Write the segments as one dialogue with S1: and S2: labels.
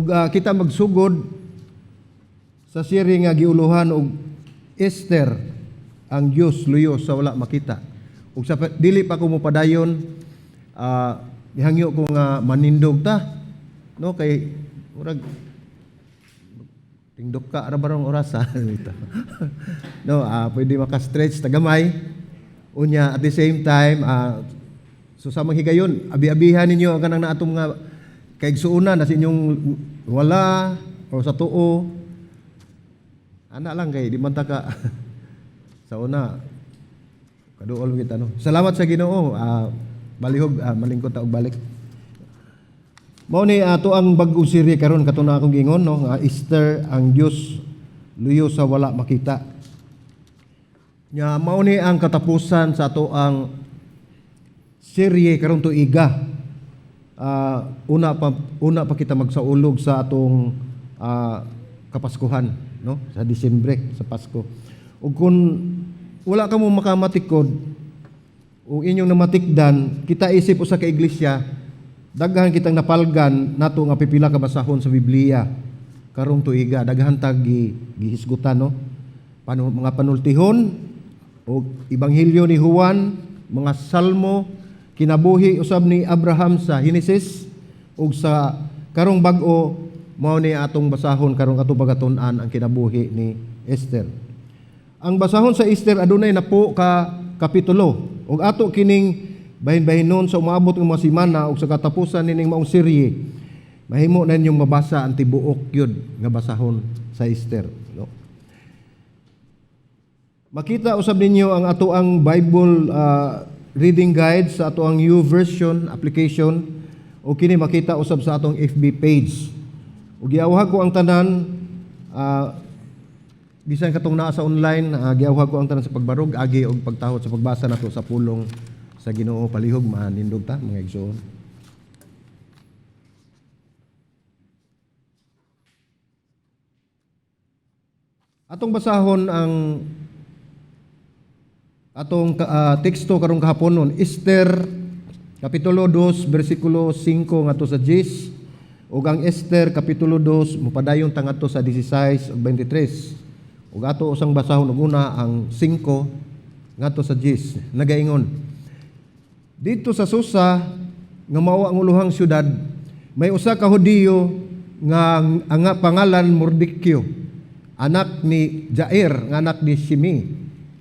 S1: Ug kita magsugod sa siri nga giuluhan og Esther, ang Dios luyo sa wala makita. Ug sa dili pa ko mopadayon, gihangyo ko nga manindog ta, no, kay murag tingdok ka ra barong oras ha. No, pwede maka-stretch ta gamay. Unya at the same time, so sa mga higayon, abi-abihan ninyo ang kanang naatong mga kaigsuonan na sa inyong wala o sa tuo. Ana lang kay di man ta ka sa una kaduol kita, no. Salamat sa Ginoo, balihog malingkod ta og balik. Mao ni ato ang bag-ong serye karon, kato na akong giingon, no, nga Esther, ang Dios luyo sa wala makita. Nya mao ni ang katapusan sa ato ang serye karon tuiga. Una pa kita magsaulog sa atong Kapaskuhan, no, sa Disyembre, sa Pasko. Ug kung wala ka mo makamatikod o inyong namatikdan, kita isip usa ka iglesia, daghan kitang napalgan nato nga pipila ka basahon sa Biblia karong tuiga, daghan tag gihisgutan, no, mga panultihon o Ebanghelyo ni Juan, mga Salmo, kinabuhi usab ni Abraham sa Genesis, ug sa karong bag-o mao ni atong basahon karong ato pagatun-an ang kinabuhi ni Esther. Ang basahon sa Esther adunay napo ka kapitulo, ug ato kining bahin-bahinon sa umaabot ng mga semana, ug sa katapusan nining maong serye mahimo na ninyong mabasa ang tibuok yun nga basahon sa Esther, no? Makita usab ninyo ang ato ang Bible reading guide sa ato ang YouVersion application, o kini makita usab sa atong FB page. Ug giawhag ko ang tanan, bisan katong naa sa online, giawhag ko ang tanan sa pagbarog agi og pagtahot sa pagbasa nato sa pulong sa Ginoo. Palihog manindog ta, mga igsoon. Atong basahon ang atong teksto karong kahaponon, Esther kapitulo 2 bersikulo 5 ngadto sa 10, ug ang Esther kapitulo 2 mopadayon ta ngadto sa 16 ug 23. Ug ato usang basahon og una ang 5 ngadto sa 10. Nagaingon, dito sa Susa nga mao ang uluhang syudad, may usa ka Hudiyo nga ang pangalan Mordekyo, anak ni Jair, nga anak ni Shimi,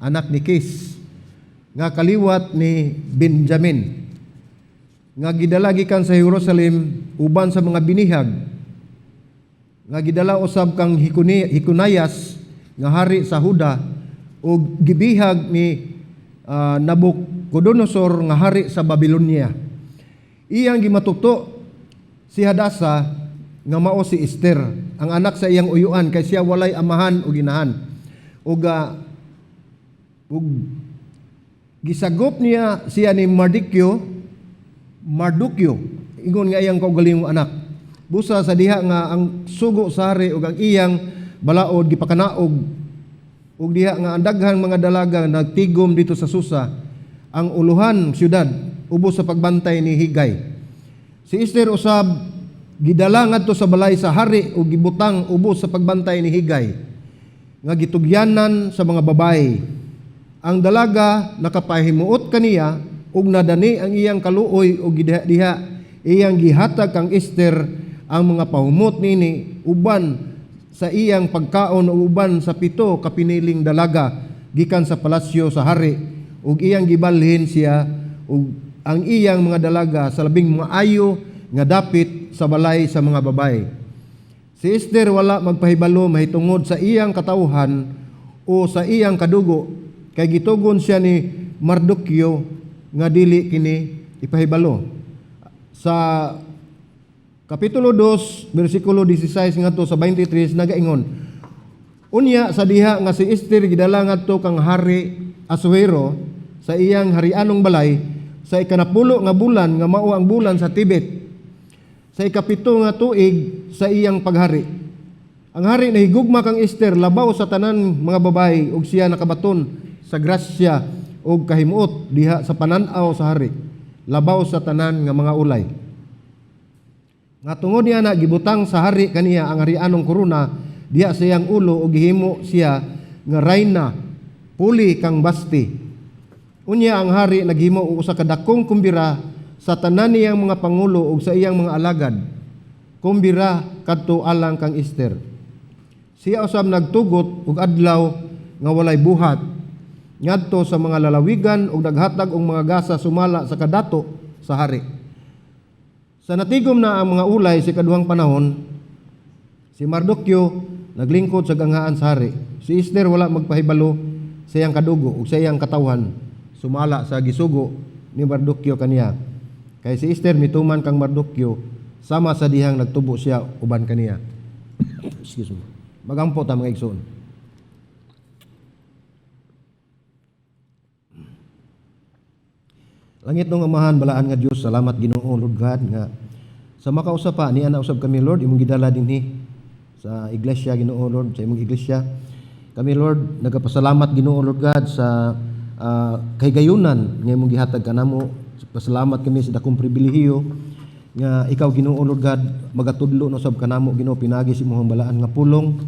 S1: anak ni Kis, nga kaliwat ni Benjamin, nga gidala gikan sa Jerusalem uban sa mga binihag, nga gidala usab kang Hikunayas nga hari sa Huda, ug gibihag ni Nabucodonosor nga hari sa Babylonia. Iyang gimatukto si Hadasa nga mao si Esther, ang anak sa iyang uyuan, kay siya walay amahan o ginahan. Ug gisagop niya siya ni Mardukyo, ingon nga iyang kaugalingong anak. Busa sa diha nga ang sugo sa hari ug ang iyang balaod gipakanaog, ug diha nga ang daghang mga dalaga nagtigom dito sa Susa, ang uluhan syudad, ubos sa pagbantay ni Higay. Si Esther usab gidala ngadto sa balay sa hari ug gibutang ubos sa pagbantay ni Higay, nga gitugyanan sa mga babayi. Ang dalaga nakapahimuot kaniya ug nadani ang iyang kaluoy, ug diha iyang gihatag kang Esther ang mga pahumot nini uban sa iyang pagkaon ug uban sa 7 ka piniling dalaga gikan sa palasyo sa hari, ug iyang gibalhin siya ug ang iyang mga dalaga sa labing maayo nga dapit sa balay sa mga babayi. Si Esther wala magpahibalo mahitungod sa iyang katawhan o sa iyang kadugo, kay gitugon siya ni Mardukyo nga dili kini ipahibalo. Sa Kapitulo 2, bersikulo 16 ngadto sa 23 nagaingon, unya sa diha nga si Esther gidala ngadto kang hari Asuero sa iyang harianong balay sa ikanapulo nga bulan, nga mao ang bulan sa Tibet, sa ikapito nga tuig sa iyang paghari. Ang hari nahigugma kang Esther labaw sa tanan mga babayi, ug siya nakabaton sa grasya ug kahimuot diha sa panan-aw sa hari labaw sa tanan nga mga ulay. Nga tungod niya na gibutang sa hari kaniya ang harianong korona diha sa iyang ulo ug gihimo siya nga rayna puli kang Basti. Unya ang hari naghimo og usa ka dakong kumbira sa tanan niyang mga pangulo ug sa iyang mga alagad. Kumbira kadto alang kang Esther. Siya usab nagtugot og adlaw nga walay buhat ngadto sa mga lalawigan ug naghatag og mga gasa sumala sa kadato sa hari. Sa natigom na ang mga ulay sa ikaduhang panahon, si Mardokyo naglingkod sa ganghaan sa hari. Si Esther wala magpahibalo sa iyang kadugo ug sa iyang katawhan sumala sa gisugo ni Mardokyo kaniya. Kay si Esther mituman kang Mardokyo sama sa dihang nagtubo siya uban kaniya. Excuse me. Magampo ta, mga igsoon. Langit nung Amahan, balaan nga Dios, salamat Ginoo, Lord God, nga sa makausa pa niya na usab kami, Lord, imong gidala dinhi sa iglesia, Ginoo Lord, sa imong iglesia. Kami, Lord, nagapasalamat, Ginoo Lord God, sa kahigayunan nga imong gihatag kanamo. Pasalamat kami sa dakong pribilehiyo nga ikaw, Ginoo Lord God, magatudlo no sab kanamo, Ginoo, pinagi sa imong balaan nga pulong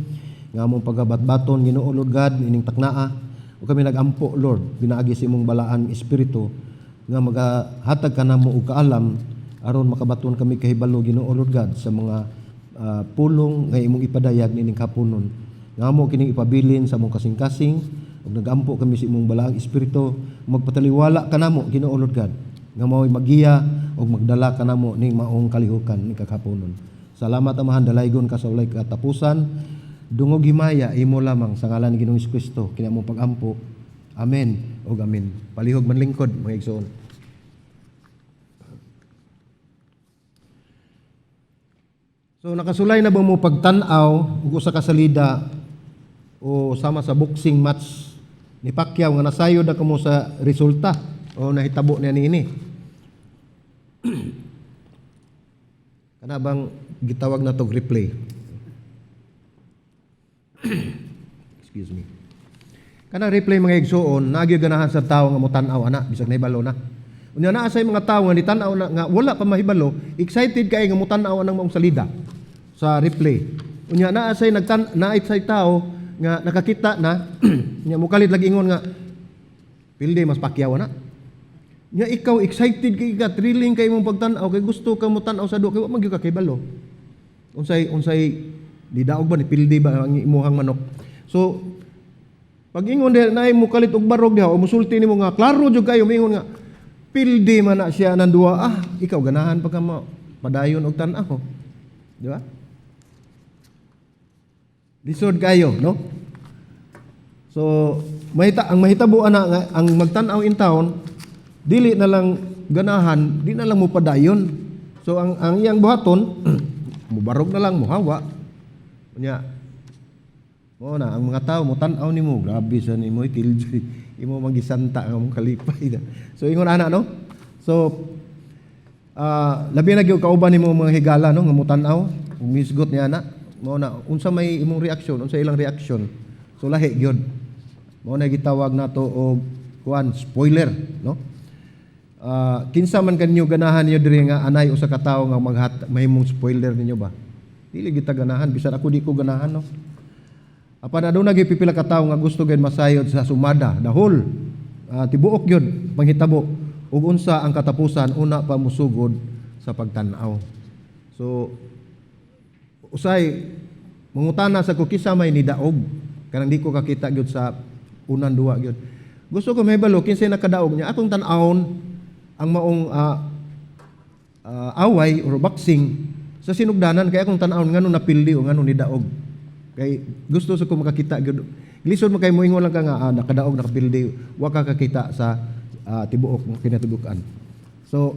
S1: nga among pagabatbaton, Ginoo Lord God, ining taknaa. Ug kami nagampo, Lord, pinaagi sa imong balaan espiritu nga magahatag kanamo og kaalam aron makabaton kami kahibalo, Ginoo Lord God, sa mga pulong nga imong ipadayag niining kapunon. Nga amo kining ipabilin sa among kasing-kasing ug nagampo kami sa imong balaang espiritu magpataliwala kanamo, Ginoo Lord God, nga mao'y magiya ug magdala kanamo ning maong kalihukan ning kakapunon. Salamat, Amahan, dalaygon ka sa walay katapusan. Dungog himaya imo lamang sa ngalan ni Ginoong Kristo kini among pagampo. Amen ug amen. Palihog manlingkod, mga igsoon. So nakasulay na ba mo pagtan-aw ug usa ka salida o sama sa boxing match ni Pacquiao nga nasayod na kamo sa resulta o nahitabo niya niini? Kana bang gitawag na tog replay? Excuse me. Kana replay, mga igsoon, nagyo ganahan sa tao nga motan-aw ana bisag nahibalo na. Unya naa say mga tawo nga nitan-aw na nga wala pa mahibalo, excited kay nga motan-aw anang maong salida sa replay. Unya naa say nagtan naay say tao nga nakakita na nya mukalit lagi ingon nga pildi mas Pacquiao na. Nya ikaw excited kay ka, thrilling kay imong pagtan-aw kay gusto ka mo tan-aw sa duwa kay wa man gyud ka kahibalo. Unsay nidaog ba, ni pildi ba ang imuhang manok. So pag ingon diha naay mukalit og barog diha o musulti nimo nga klaro jud kayo moingon nga pildi man na siya nang duwa, ikaw ganahan pa ka mo padayon og tan-aw. Di ba? Lisod kayo, no? So, ang mahitabo ana nga ang magtan-aw in town dili na lang ganahan, di na lang mo padayon. So ang iyang buhaton, mubarog na lang, muhawa. Unya, mo na ang mga tao mo tan-aw nimo, grabe sa nimo killjoy. Imo magisanta nga mong kalipay. So ingon ana, no? So labi na gyud kauban nimo mga higala, no, nga mo tan-aw, ug misgot niya ana. Mao na unsa may imong reaksyon, unsa ilang reaksyon. So lahi gyud. Mao na gitawag nato og kuan, spoiler, no? Kinsa man kanyo ganahan niyo diri nga anay usa ka tawo nga maghat mahimong spoiler ninyo ba? Dili kita ganahan, bisan ako di ko ganahan, no. Apan aduna gyud pipila ka tawo nga gusto gyud masayod sa sumada, the whole tibuok gyud panghitabo ug unsa ang katapusan una pa musugod sa pagtan-aw. So usay mangutana sa ko kinsa may nidaog kanang di ko kakita gyud sa unang duwa gyud. Gusto ko mahibalo kinsay nakadaog niya akong tan-awon ang maong away or boxing sa sinugdanan kay akong tan-awon ngano napildi o ngano nidaog. Kay gusto sa ko makakita gyud. Lisod man kay moingon lang ka nga nakadaog, nakapildi, wa ka kakita sa tibuok mo kinatibuk-an. So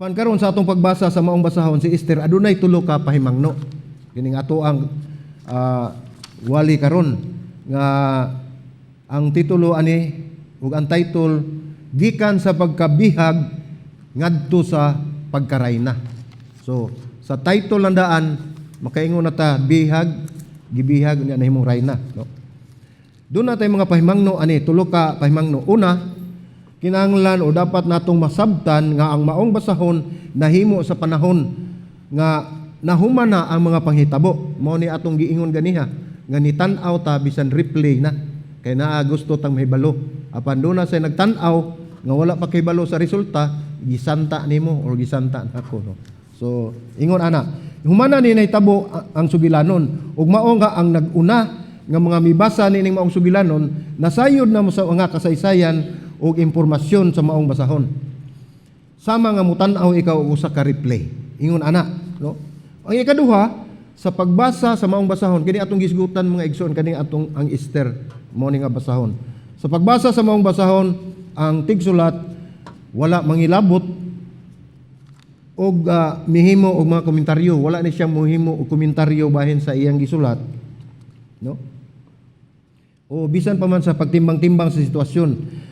S1: pan karon sa atong pagbasa sa maong basahon, si Esther adunay tulo ka pahimangno. Kining ato ang wali karon nga ang titulo ani ug ang title, "Gikan sa pagkabihag ngadto sa pagkarayna." So sa title lang daan makaingon na ta, bihag, gibihag unya nahimong rayna, no? Doon na tayo mga pahimangno ani, tulo ka pahimangno. Una, Kinahanglan o dapat natong masabtan nga ang maong basahon nahimo sa panahon nga nahuman na ang mga panghitabo. Mao ni atong giingon ganiha nga nitan-aw ta bisan replay na kay naa gusto tang mahibalo. Apan duna say nagtan-aw nga wala pa kahibalo sa resulta, gisanta nimo or gisanta nako, no. So ingon ana, humana ni nahitabo ang sugilanon ug mao nga ang nag-una nga mga mibasa nining maong sugilanon nasayod na mo sa mga kasaysayan ug impormasyon sa maong basahon. Sama nga mutan-aw ikaw og usa ka replay. Ingon ana, no? Ang ikaduha, sa pagbasa sa maong basahon, kini atong gisgutan, mga igsoon, kani atong ang Esther mao ni nga basahon. Sa pagbasa sa maong basahon, ang tigsulat wala mangilabot og mihimo og mga komentaryo, wala ni siya mohimo og komentaryo bahin sa iyang gisulat, no? O bisan pa man sa pagtimbang-timbang sa sitwasyon.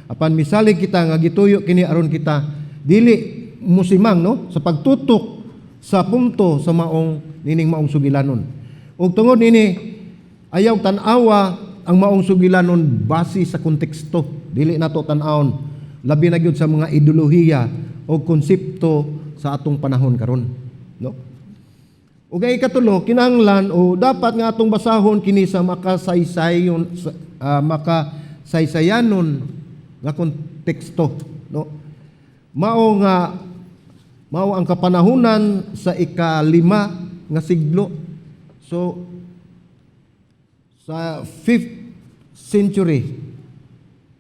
S1: Apan misalig kita nga gituyo kini aron kita dili musimang, no, sa pagtutok sa punto sa maong nining maong sugilanon. Ug tungod nini, ayaw tan-awa ang maong sugilanon base sa konteksto. Dili nato tan-awon labi na gyud sa mga ideolohiya o konsepto sa atong panahon karon, no? Ug ang ikatulo, kinahanglan o dapat nga atong basahon kini sa makasaysayanon nga konteksto, no? Mao nga mao ang kapanahunan sa 5 nga siglo. So sa 5th century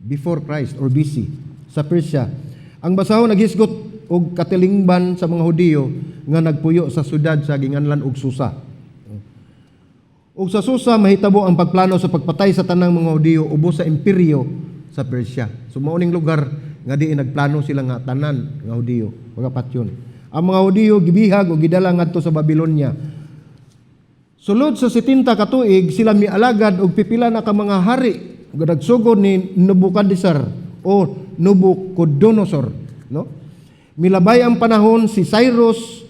S1: before Christ or BC sa Persia. Ang basahon naghisgot og katilingban sa mga Hudiyo nga nagpuyo sa syudad sa ginganlan og Susa. Ug sa Susa mahitabo ang pagplano sa pagpatay sa tanang mga Hudiyo ubos sa imperyo sa Persia. So mao ning lugar nga diin nagplano sila nga tanan nga Hudiyo magapatyon. Ang mga Hudiyo gibihag o gidala ngadto sa Babylonia. Sulod sa 70 ka tuig sila mialagad og pipila na ka mga hari ug nagsugod ni Nebuchadnezzar o Nabucodonosor, no? Milabay ang panahon, si Cyrus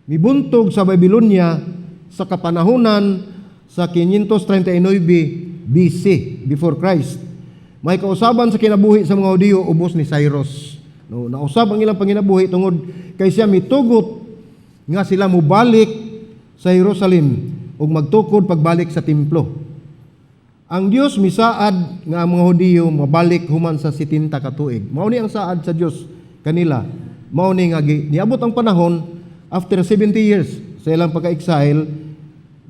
S1: mibuntog sa Babylonia sa kapanahunan sa 539 BC, before Christ. May kausaban sa kinabuhi sa mga Hudiyo ubos ni Cyrus. No, nausab ang ilang panginabuhi tungod kay siya mitugot nga sila mobalik sa Jerusalem ug magtukod pagbalik sa templo. Ang Dios misaad nga ang mga Hudiyo mabalik human sa 70 ka tuig. Mao ni ang saad sa Dios kanila. Mao ni nga niabot ang panahon after 70 years sa ilang pagka-exile,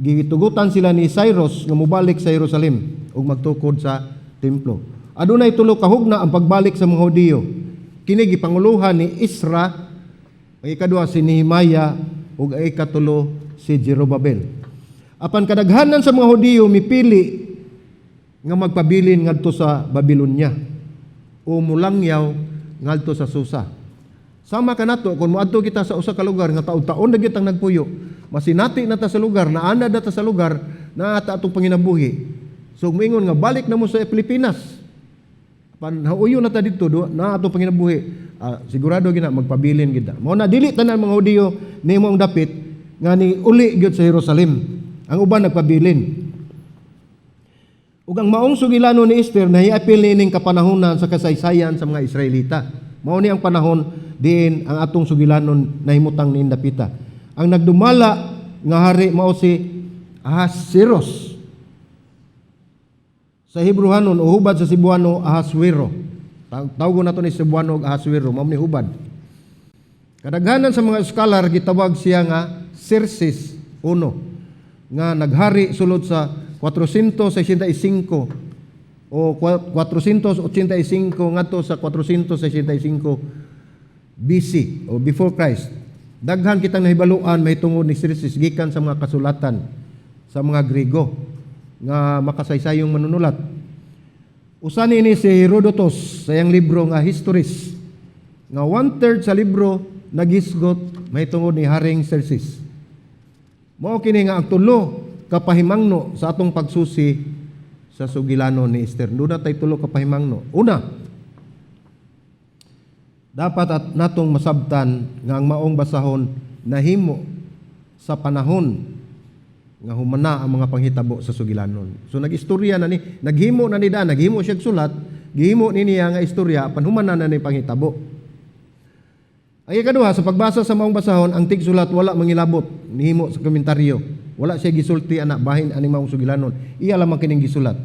S1: gitugutan sila ni Cyrus nga mobalik sa Jerusalem ug magtukod sa templo. Adunay tulo ka hugna ang pagbalik sa mga Hudiyo. Kini gipanguluhan ni Ezra, ang ikaduha si Nehemiah ug ang ikatulo si Jerubabel. Apan kadaghanan sa mga Hudiyo mipili nga magpabilin ngadto sa Babylonia o mulangyaw ngadto sa Susa. Sama kanato kung moadto kita sa usa ka lugar nga taon-taon na gyud tang nagpuyo, masinati na ta sa lugar, naanad na ta sa lugar, naa ta atong panginabuhi. So moingon nga balik na mo sa Pilipinas. Pan hauyo na ta didto, naa atong panginabuhi. Sigurado gina magpabilin gid ta. Mao na dili tanan mga Hudiyo nimo ang dapit nga ni uli gyud sa Jerusalem. Ang uban nagpabilin. Ug ang maong sugilano ni Esther nahiapil niining kapanahonan sa kasaysayan sa mga Israelita. Mao ni ang panahon diin ang atong sugilanon nahimutang niin dapita. Ang nagdumala nga hari mao si Ahasuerus. Sa Hebrehanon o hubad sa Cebuano, Ahasuero. Tawgon nato ni Cebuano og Ahasuero, mao ni hubad. Kadaghanan sa mga scholar gitawag siya nga Xerxes I nga naghari sulod sa 465 o 485 ngadto sa 465 BC o before Christ. Daghan kitang nahibaluan mahitungod ni Xerxes gikan sa mga kasulatan sa mga Griego nga makasaysayong manunulat. Usa niini si Herodotus sa iyang libro nga Histories nga one-third sa libro nagisgot mahitungod ni Haring Xerxes. Mao kini nga ang tulo ka pahimangno sa atong pagsusi sa sugilano ni Esther. Duna tay tulo ka pahimangno. Una, dapat at natong masabtan nga ang maong basahon nahimo sa panahon nga humana ang mga panghitabo sa sugilanon. So nagistorya na ni, naghimo na ni daan, naghimo siya sulat Gihimo ni niya nga istorya apan human na ni panghitabo. Ang ikaduha, sa pagbasa sa maong basahon, ang tigsulat wala mangilabot nihimo sa komentaryo. Wala siya gisulti ana bahin ani maong sugilanon. Iya lamang kining gisulat.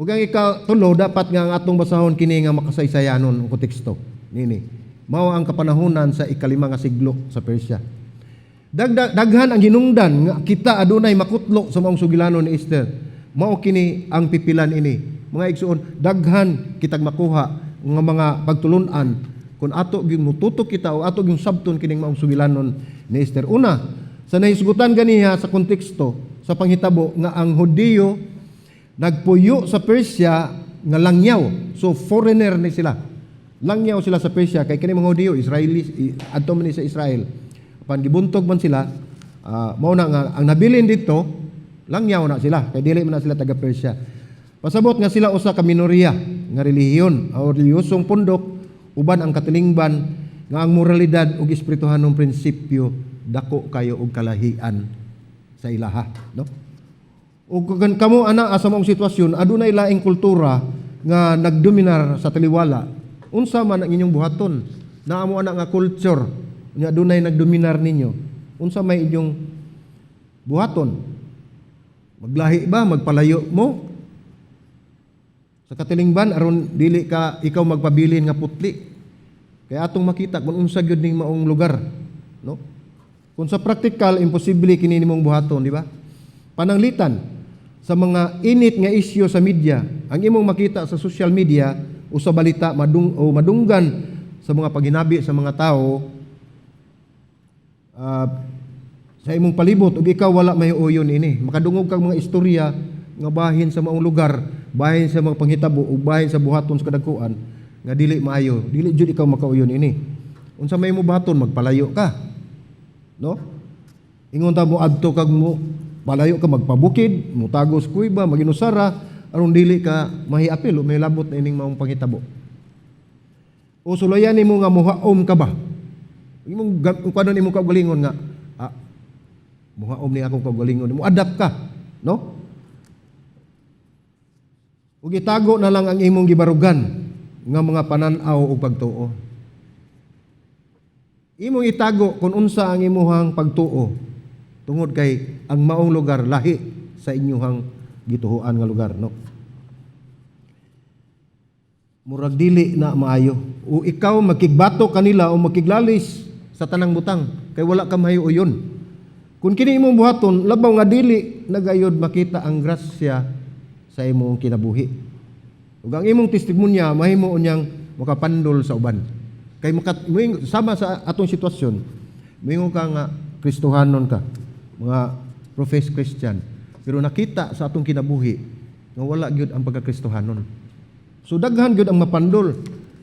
S1: Ug ang ikatulo, dapat nga ang atong basahon kini nga makasaysayanon ang konteksto nini. Mao ang kapanahonan sa 5 nga siglo sa Persia. Daghan ang hinungdan nga kita adunay makutlo sa maong sugilanon ni Esther. Mao kini ang pipilan ini. Mga igsuon, daghan kitag makuha nga mga pagtulun-an kung ato gyud mututok kita o ato gyud sabton kining maong sugilanon ni Esther. Una, sa nahisgutan ganiha sa konteksto sa panghitabo nga ang Hudiyo nagpuyo sa Persia nga langyaw. So foreigner ni sila. Langyaw sila sa Persia kay kini mga Hudiyo, Israelis, adto man ni sa Israel. Apan gibuntog man sila, mao na nga ang nabilin dito langyaw na sila kay dili man na sila taga Persia. Pasabot nga sila usa ka minorya nga relihiyon o relihiyosong pundok uban ang katilingban nga ang moralidad ug espirituhanong prinsipyo dako kayo og kalahian sa ilaha, no? Ug kung kamo ana asa maong sitwasyon, adunay laing kultura nga nagdominar sa taliwala, unsa man ang inyong buhaton? Naa mo ana nga culture nga adunay nagdominar ninyo, unsa may inyong buhaton? Maglahi ba? Magpalayo mo sa katilingban aron dili ka ikaw magpabilin nga putli? Kaya atong makita kung unsa gyud ning maong lugar, no? Kung sa practical, imposible kini nimong buhaton, di ba? Pananglitan sa mga init nga isyu sa media, ang imong makita sa social media o sa balita madung o madunggan sa mga paghinabi sa mga tao sa imong palibot ug ikaw wala may uyon ini. Makadungog kag mga istorya nga bahin sa maong lugar, bahin sa mga panghitabo ug bahin sa buhaton sa kadagkuan nga dili maayo, dili jud ikaw makauyon ini. Unsa may imo buhaton? Magpalayo ka, no? Ingon ta mo adto kag mo palayo ka, magpabukid, mutagos kuweba, maginusara aron dili ka mahiapil o may labot na ining maong panghitabo. O sulayan nimo nga muhaom ka ba? Imong kuanon imong kaugalingon nga muhaom ni akong kaugalingon, mo adapt ka, no? Ug itago na lang ang imong gibarugan nga mga panan-aw ug pagtuo. Imong itago kung unsa ang imuhang pagtuo tungod kay ang maong lugar lahi sa inyuhang gituhuan nga lugar, no? Murag dili na maayo. O ikaw makigbato kanila o makiglalis sa tanang butang kay wala ka mahiuyon. Kung kini imong buhaton, labaw nga dili nagayod makita ang grasya sa imong kinabuhi. Ug ang imong testimonya mahimo unyang makapandol sa uban. Kay sama sa atong sitwasyon, moingon ka nga Kristohanon ka, mga professed Christian, pero nakita sa atong kinabuhi nga wala gyud ang pagkakristohanon. So daghan gyud ang mapandol.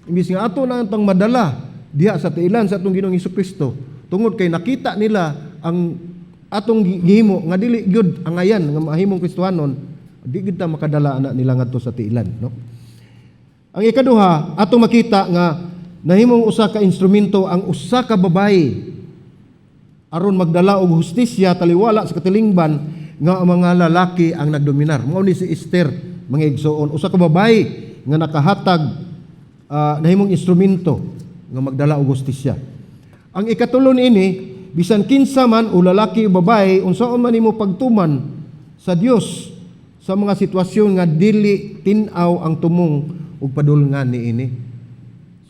S1: Imbis nga ato na ang madala diha sa tiilan sa atong Ginoong Kristo, tungod kay nakita nila ang atong gihimo nga dili gyud angayan nga mahimong Kristohanon, di gyud ta makadala ana nila ngadto sa tiilan, no? Ang ikaduha, atong makita nga nahimong usa ka instrumento ang usa ka babayi aron magdala og hustisya taliwala sa katilingban nga ang mga lalaki ang nagdominar. Mao ni si Esther, mga igsoon, usa ka babayi nga nakahatag, nahimong instrumento nga magdala og hustisya. Ang ikatulo niini, bisan kinsa man o lalaki o babae, unsaon man nimo pagtuman sa Dios sa mga sitwasyon nga dili tin-aw ang tumong ug padulngan niini.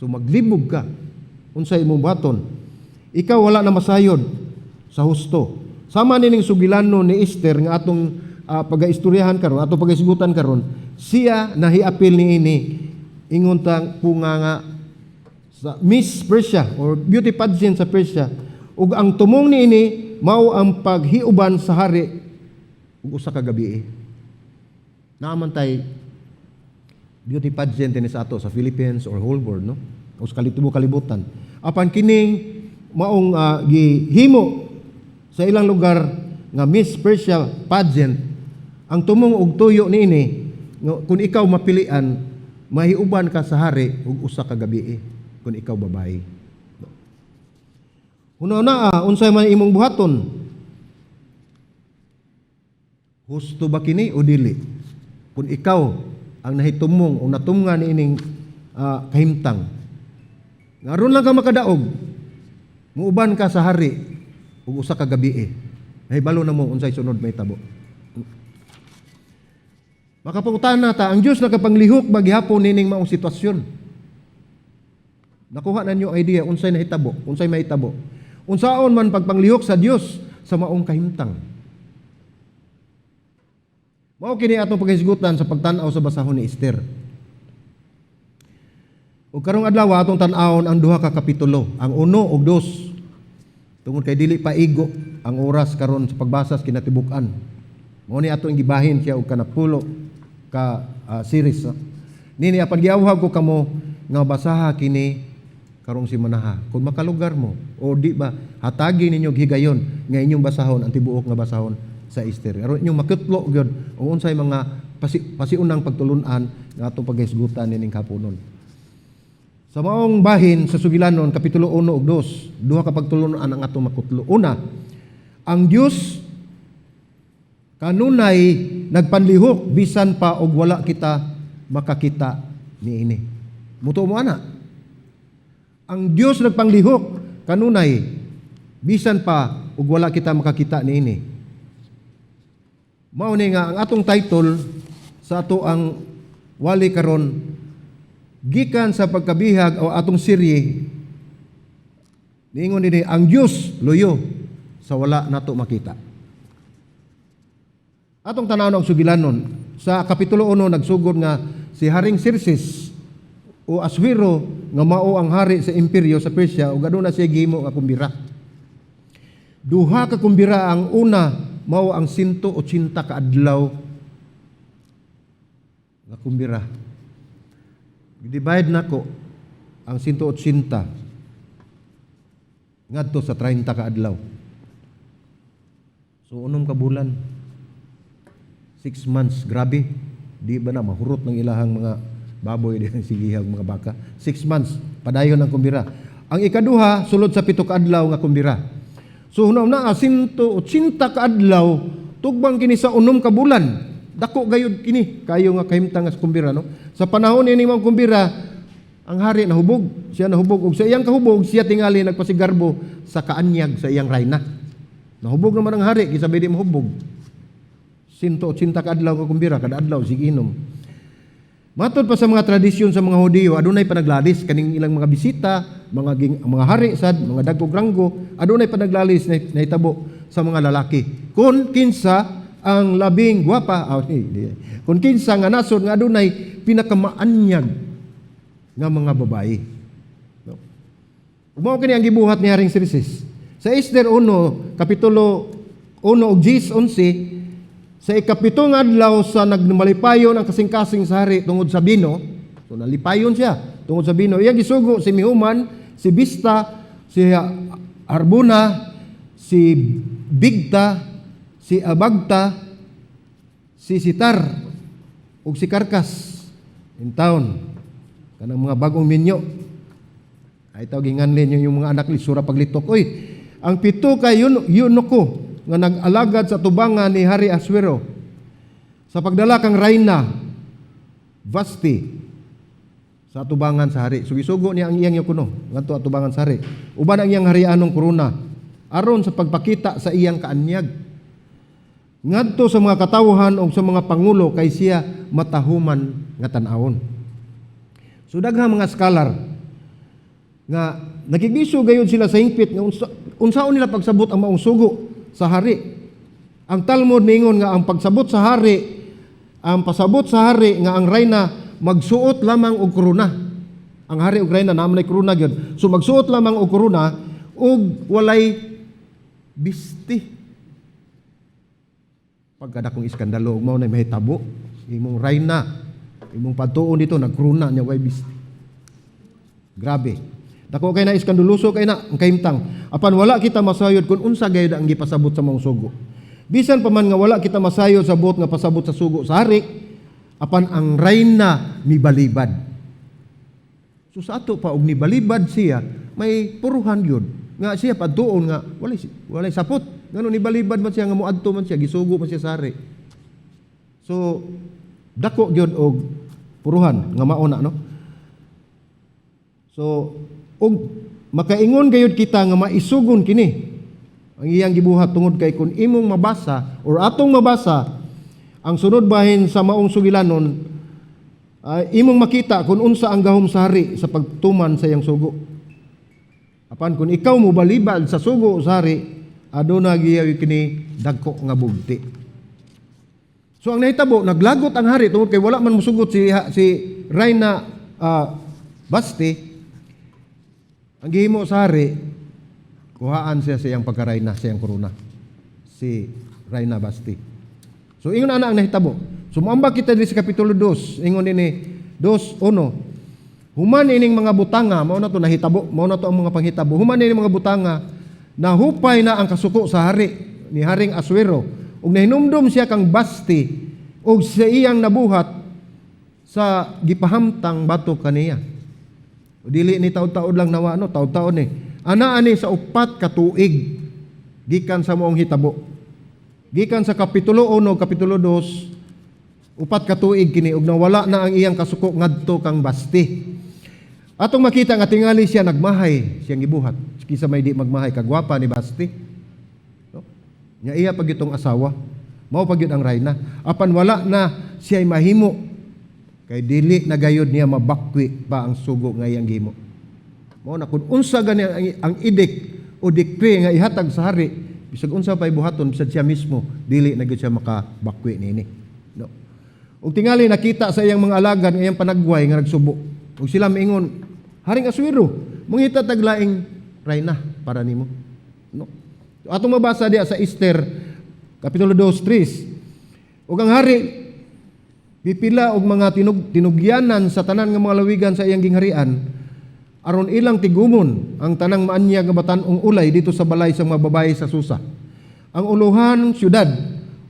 S1: So maglibog ka unsa imong buhaton. Ikaw wala na masayod sa husto. Sama nining sugilano ni Esther nga atong pagaistoryahan karon, atong pagaisgutan karon, siya nahiapil niini ingon tang punga nga sa Miss Persia or beauty pageant sa Persia, ug ang tumong niini mao ang paghiuban sa hari ug usa ka gabi. Naa man tay beauty pageant dinhi sa ato sa Philippines or whole world, no, o sa kalibutan kalibutan. Apan kining maong gihimo sa ilang lugar nga Miss Persia pageant, ang tumong og tuyo niini nga kung ikaw mapilian, mahiuban ka sa hari ug usa ka gabi kung ikaw babae. Huna-hunaa unsay man imong buhaton. Husto ba kini o dili? Kung ikaw ang nahitumong o natunga niining kahimtang. Nga aron lang ka makadaog, muuban ka sa hari ug usa ka gabii. Nahibalo na mo unsay sunod mahitabo. Makapangutana ta, ang Dios nakapanglihok ba gihapon nining maong sitwasyon? Nakuha na ninyo idea unsay nahitabo, unsay mahitabo. Unsaon man pagpanglihok sa Dios sa maong kahimtang? Mao kini atong paghisgutan sa pagtan-aw sa basahon ni Esther. Ug karong adlaw atong tan-awon ang duha ka kapitulo, ang 1 ug 2. Tungod kay dili pa igo ang oras karon sa pagbasa sa kinatibuk-an. Mao ni atong gibahin siya og kanapulo ka series. No? Nini apan giawhag ko kamo nga basaha kini karong simanaha. Kung makalugar mo o di ba, hatagi ninyo og higayon nga inyong basahon ang tibuok nga basahon sa Esther. Aron inyong makutlo gyud og unsay mga pasiunang pagtulun-an nga atong paghisgutan nining kapunon. Sa maong bahin sa sugilanon, Kapitulo 1 ug 2, duha ka pagtulun-an ang atong makutlo. Una, ang Dios kanunay nagpanlihok bisan pa og wala kita makakita niini. Mutuo mo ana? Ang Dios nagpanglihok kanunay bisan pa og wala kita makakita niini. Mao ni nga ang atong title sa ato ang wali karon gikan sa pagkabihag o atong serye, niingon dinhi, "Ang Dios luyo sa wala nato makita." Atong tan-awon ang sugilanon sa Kapitulo 1. Nagsugod nga si Haring Xerxes o Asuero nga mao ang hari sa imperyo sa Persia ug aduna siya gihimo nga kumbira. Duha ka kumbira. Ang una mao ang 180 ka adlaw nga kumbira. Divide nako ang 180 ngadto sa 30 ka adlaw. So 6 ka bulan. 6 months, grabe. Di ba na mahurot ng ilahang mga baboy di sigihang mga baka? 6 months, padayon ang kumbira. Ang ikaduha, sulod sa 7 ka adlaw nga kumbira. So hunaw na, 180 ka adlaw, tugbang kini sa 6 ka bulan. Dako gayud kini, kayo nga kahimtang nga sa kumbira, no? Sa panahon ni mga kumbira, ang hari nahubog, siya nahubog ug sa iyang kahubog siya tingali nagpasigarbo sa kaanyag sa iyang rayna. Nahubog naman ang hari, kinsa di mahubog? 180 ka adlaw ka kumbira, kada adlaw sige inom. Matod pa sa mga tradisyon sa mga Hudiyo, adunay panaglalis kaning ilang mga bisita, mga hari sad, mga dagkog ranggo, adunay panaglalis na nahitabo sa mga lalaki. Kung kinsa ang labing gwapa, ah, di. Kung kinsa nga nasod nga adunay pinakamaanyag nga mga babae. No? Mao kini ang gibuhat ni Haring Xerxes. Sa Esther 1, Kapitulo 1 ug 10, 11, sa ikapito nga adlaw sa nagmalipayon ang kasing-kasing sa hari tungod sa bino, so nalipayon siya tungod sa bino, iyang gisugo si Mehuman, si Bista, si Harbona, si Bigta, si Abagta, si Sitar, ug si Karkas in town. Kanang mga bagong minyo. Ay tawag ginganlin yung mga anak ni Sura paglitok. Uy, ang pito kay eunuko nga nag-alagad sa tubangan ni Hari Asuero sa pagdala kang rayna Vasti sa tubangan sa hari. Sugisugo niya ang iyang kuno ngadto atubangan sa hari. Uban ang iyang harianong korona aron sa pagpakita sa iyang kaanyag ngadto sa mga katawhan o sa mga pangulo kay siya matahuman nga tan-awon. So daghang mga scholar nga nakigiso gayud sila sa hingpit nga unsaon nila pagsabot ang maong sugo sa hari. Ang Talmud ningon nga ang pagsabot sa hari, ang pasabot sa hari nga ang rayna magsuot lamang og korona. Ang hari og rayna naa man korona gyud. So magsuot lamang og korona ug walay bisti. Pagkadakong iskandalo ug mao na mahitabo, imong rayna, imong padtuon dito nagkorona niya way bisti. Grabe. Dako kay na iskandaluso kay na ang kahimtang. Apan wala kita masayod kung unsa gayud ang gipasabot sa maong sugo. Bisan pa man nga wala kita masayod sa buot nga pasabot sa sugo sa hari, apan ang rayna mibalibad. So sa ato pa og nibalibad siya, may puruhan gyud nga siya padtuon nga walay sapot. Ngano nibalibad man siya nga moadto man siya, gisugo man siya sa hari? So dako gyud og Puruhan nga mao na, no? So ug makaingon gayud kita nga maisugon kini ang iyang gibuhat tungod kay kun imong mabasa or atong mabasa ang sunod bahin sa maong sugilanon, imong makita kung unsa ang gahom sa hari sa pagtuman sa iyang sugo. Apan kung ikaw mo balibad sa sugo sa hari, aduna giyaw kini dagko nga bugti. So ang nahitabo, naglagot ang hari tungod kay wala man musugot si si Reyna Basti. Ang gihimo sa hari, kuhaan siya sa iyang pagkarayna, sa iyang korona. Si Reyna Basti. So ingon ana ang nahitabo. So moambag kita diri sa kapitulo 2, ingon dinhi 2:1. Human ining mga butanga, mao na to nahitabo, mao na to ang mga panghitabo. Human ining mga butanga, nahupay na ang kasuko sa hari ni Haring Asuero. Ug nahinumdum siya kang Basti ug sa iyang nabuhat sa gipahamtang batok kaniya. Dili ni taud-taud lang nawa, no, taud-taud ni. Ana ani sa 4 ka tuig gikan sa maong hitabo. Gikan sa kapitulo 1, kapitulo 2, 4 ka tuig kini ug nawala na ang iyang kasuko ngadto kang Basti. Atong makita nga tingali siya nagmahay siyang gibuhat. Kinsa may di magmahay kagwapa ni Basti. No? Nya iya pag itong asawa. Mao pa gyud ang rayna. Apan wala na siya mahimo kay dili na gayud niya mabakwi pa ang sugo nga iyang gihimo. Mao na kun unsa gani ang idik o decree nga ihatag sa hari, bisag unsa pa buhaton, bisag siya mismo dili na gyud siya makabakwi niini. No. Ug tingali nakita sa iyang mga alagad nga iyang panagway nga nagsubo. Ug sila miingon, "Haring Asuero, mangita tag laing rayna para nimo." No. Atong mabasa diya sa Esther kapitulo 2:3. Ug ang hari pipila og mga tinugyanan sa tanan nga mga lawigan sa iyang gingharian aron ilang tigumon ang tanang maanyag nga batan-ong ulay dito sa balay sa mga babayi sa Susa. Ang uluhan syudad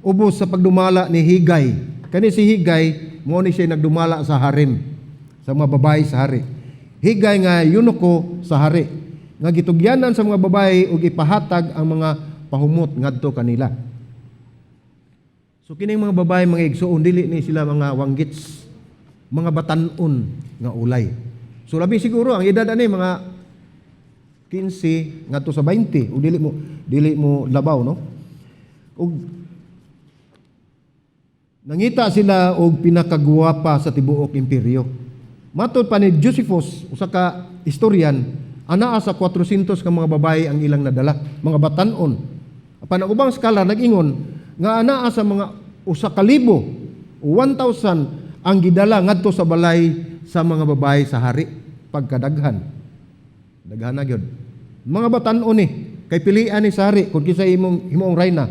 S1: ubos sa pagdumala ni Higay. Kani si Higay mo ni siya nagdumala sa harem sa mga babayi sa hari. Higay nga eunuko sa hari nga gitugyanan sa mga babayi ug ipahatag ang mga pahumot ngadto kanila. So kining mga babae, mga igsuon, dili ni sila mga wanggits, mga batan-on nga ulay. So labi siguro ang edad ani mga 15 ngadto sa 20 ug dili mo labaw, no. Ug nangita sila og pinakagwapa sa tibuok imperyo. Matod pa ni Josephus, usa ka historian, anaa sa 400 ka mga babae ang ilang nadala, mga batan-on. Apan ang ubang scholar nag-ingon nga anaa sa mga 1,000 o 1,000 ang gidala ngadto sa balay sa mga babae sa hari pagkadaghan. Daghan na gyud. Mga batan-on ni kay pilian ni sa hari kung kinsa imong himuong rayna.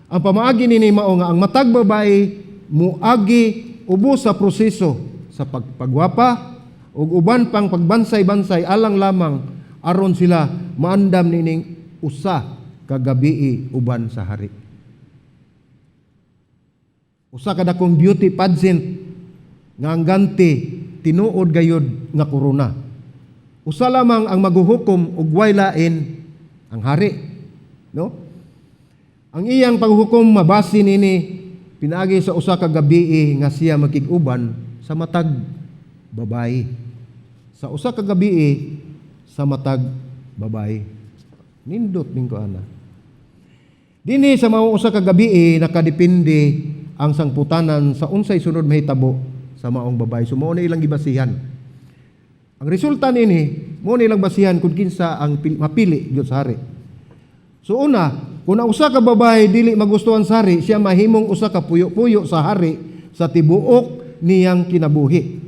S1: Ang pamaagi nini mao nga ang matag babae muagi ubos sa proseso sa pagpagwapa ug uban pang pagbansay-bansay alang lamang aron sila maandam nining usa ka gabii uban sa hari. Usa ka dakong beauty pageant nga ang ganti tinuod gayud nga korona. Usa lamang ang maghuhukom ug way lain, ang hari. No? Ang iyang paghukom mabase nini pinaagi sa usa ka gabii nga siya makig-uban sa matag babayi. Sa usa ka gabii sa matag babayi. Nindot ning ko ana. Dinhi sa mao usa ka gabii nakadepende ang sangputanan sa unsay sunod mahitabo sa maong babae. So mao na ilang gibasihan. Ang resulta niini, mao na ilang basihan kung kinsa ang mapili gyud sa hari. So una, kung ang usa ka babae dili magustuhan sa hari, siya mahimong usa ka puyo-puyo sa hari sa tibuok niyang kinabuhi.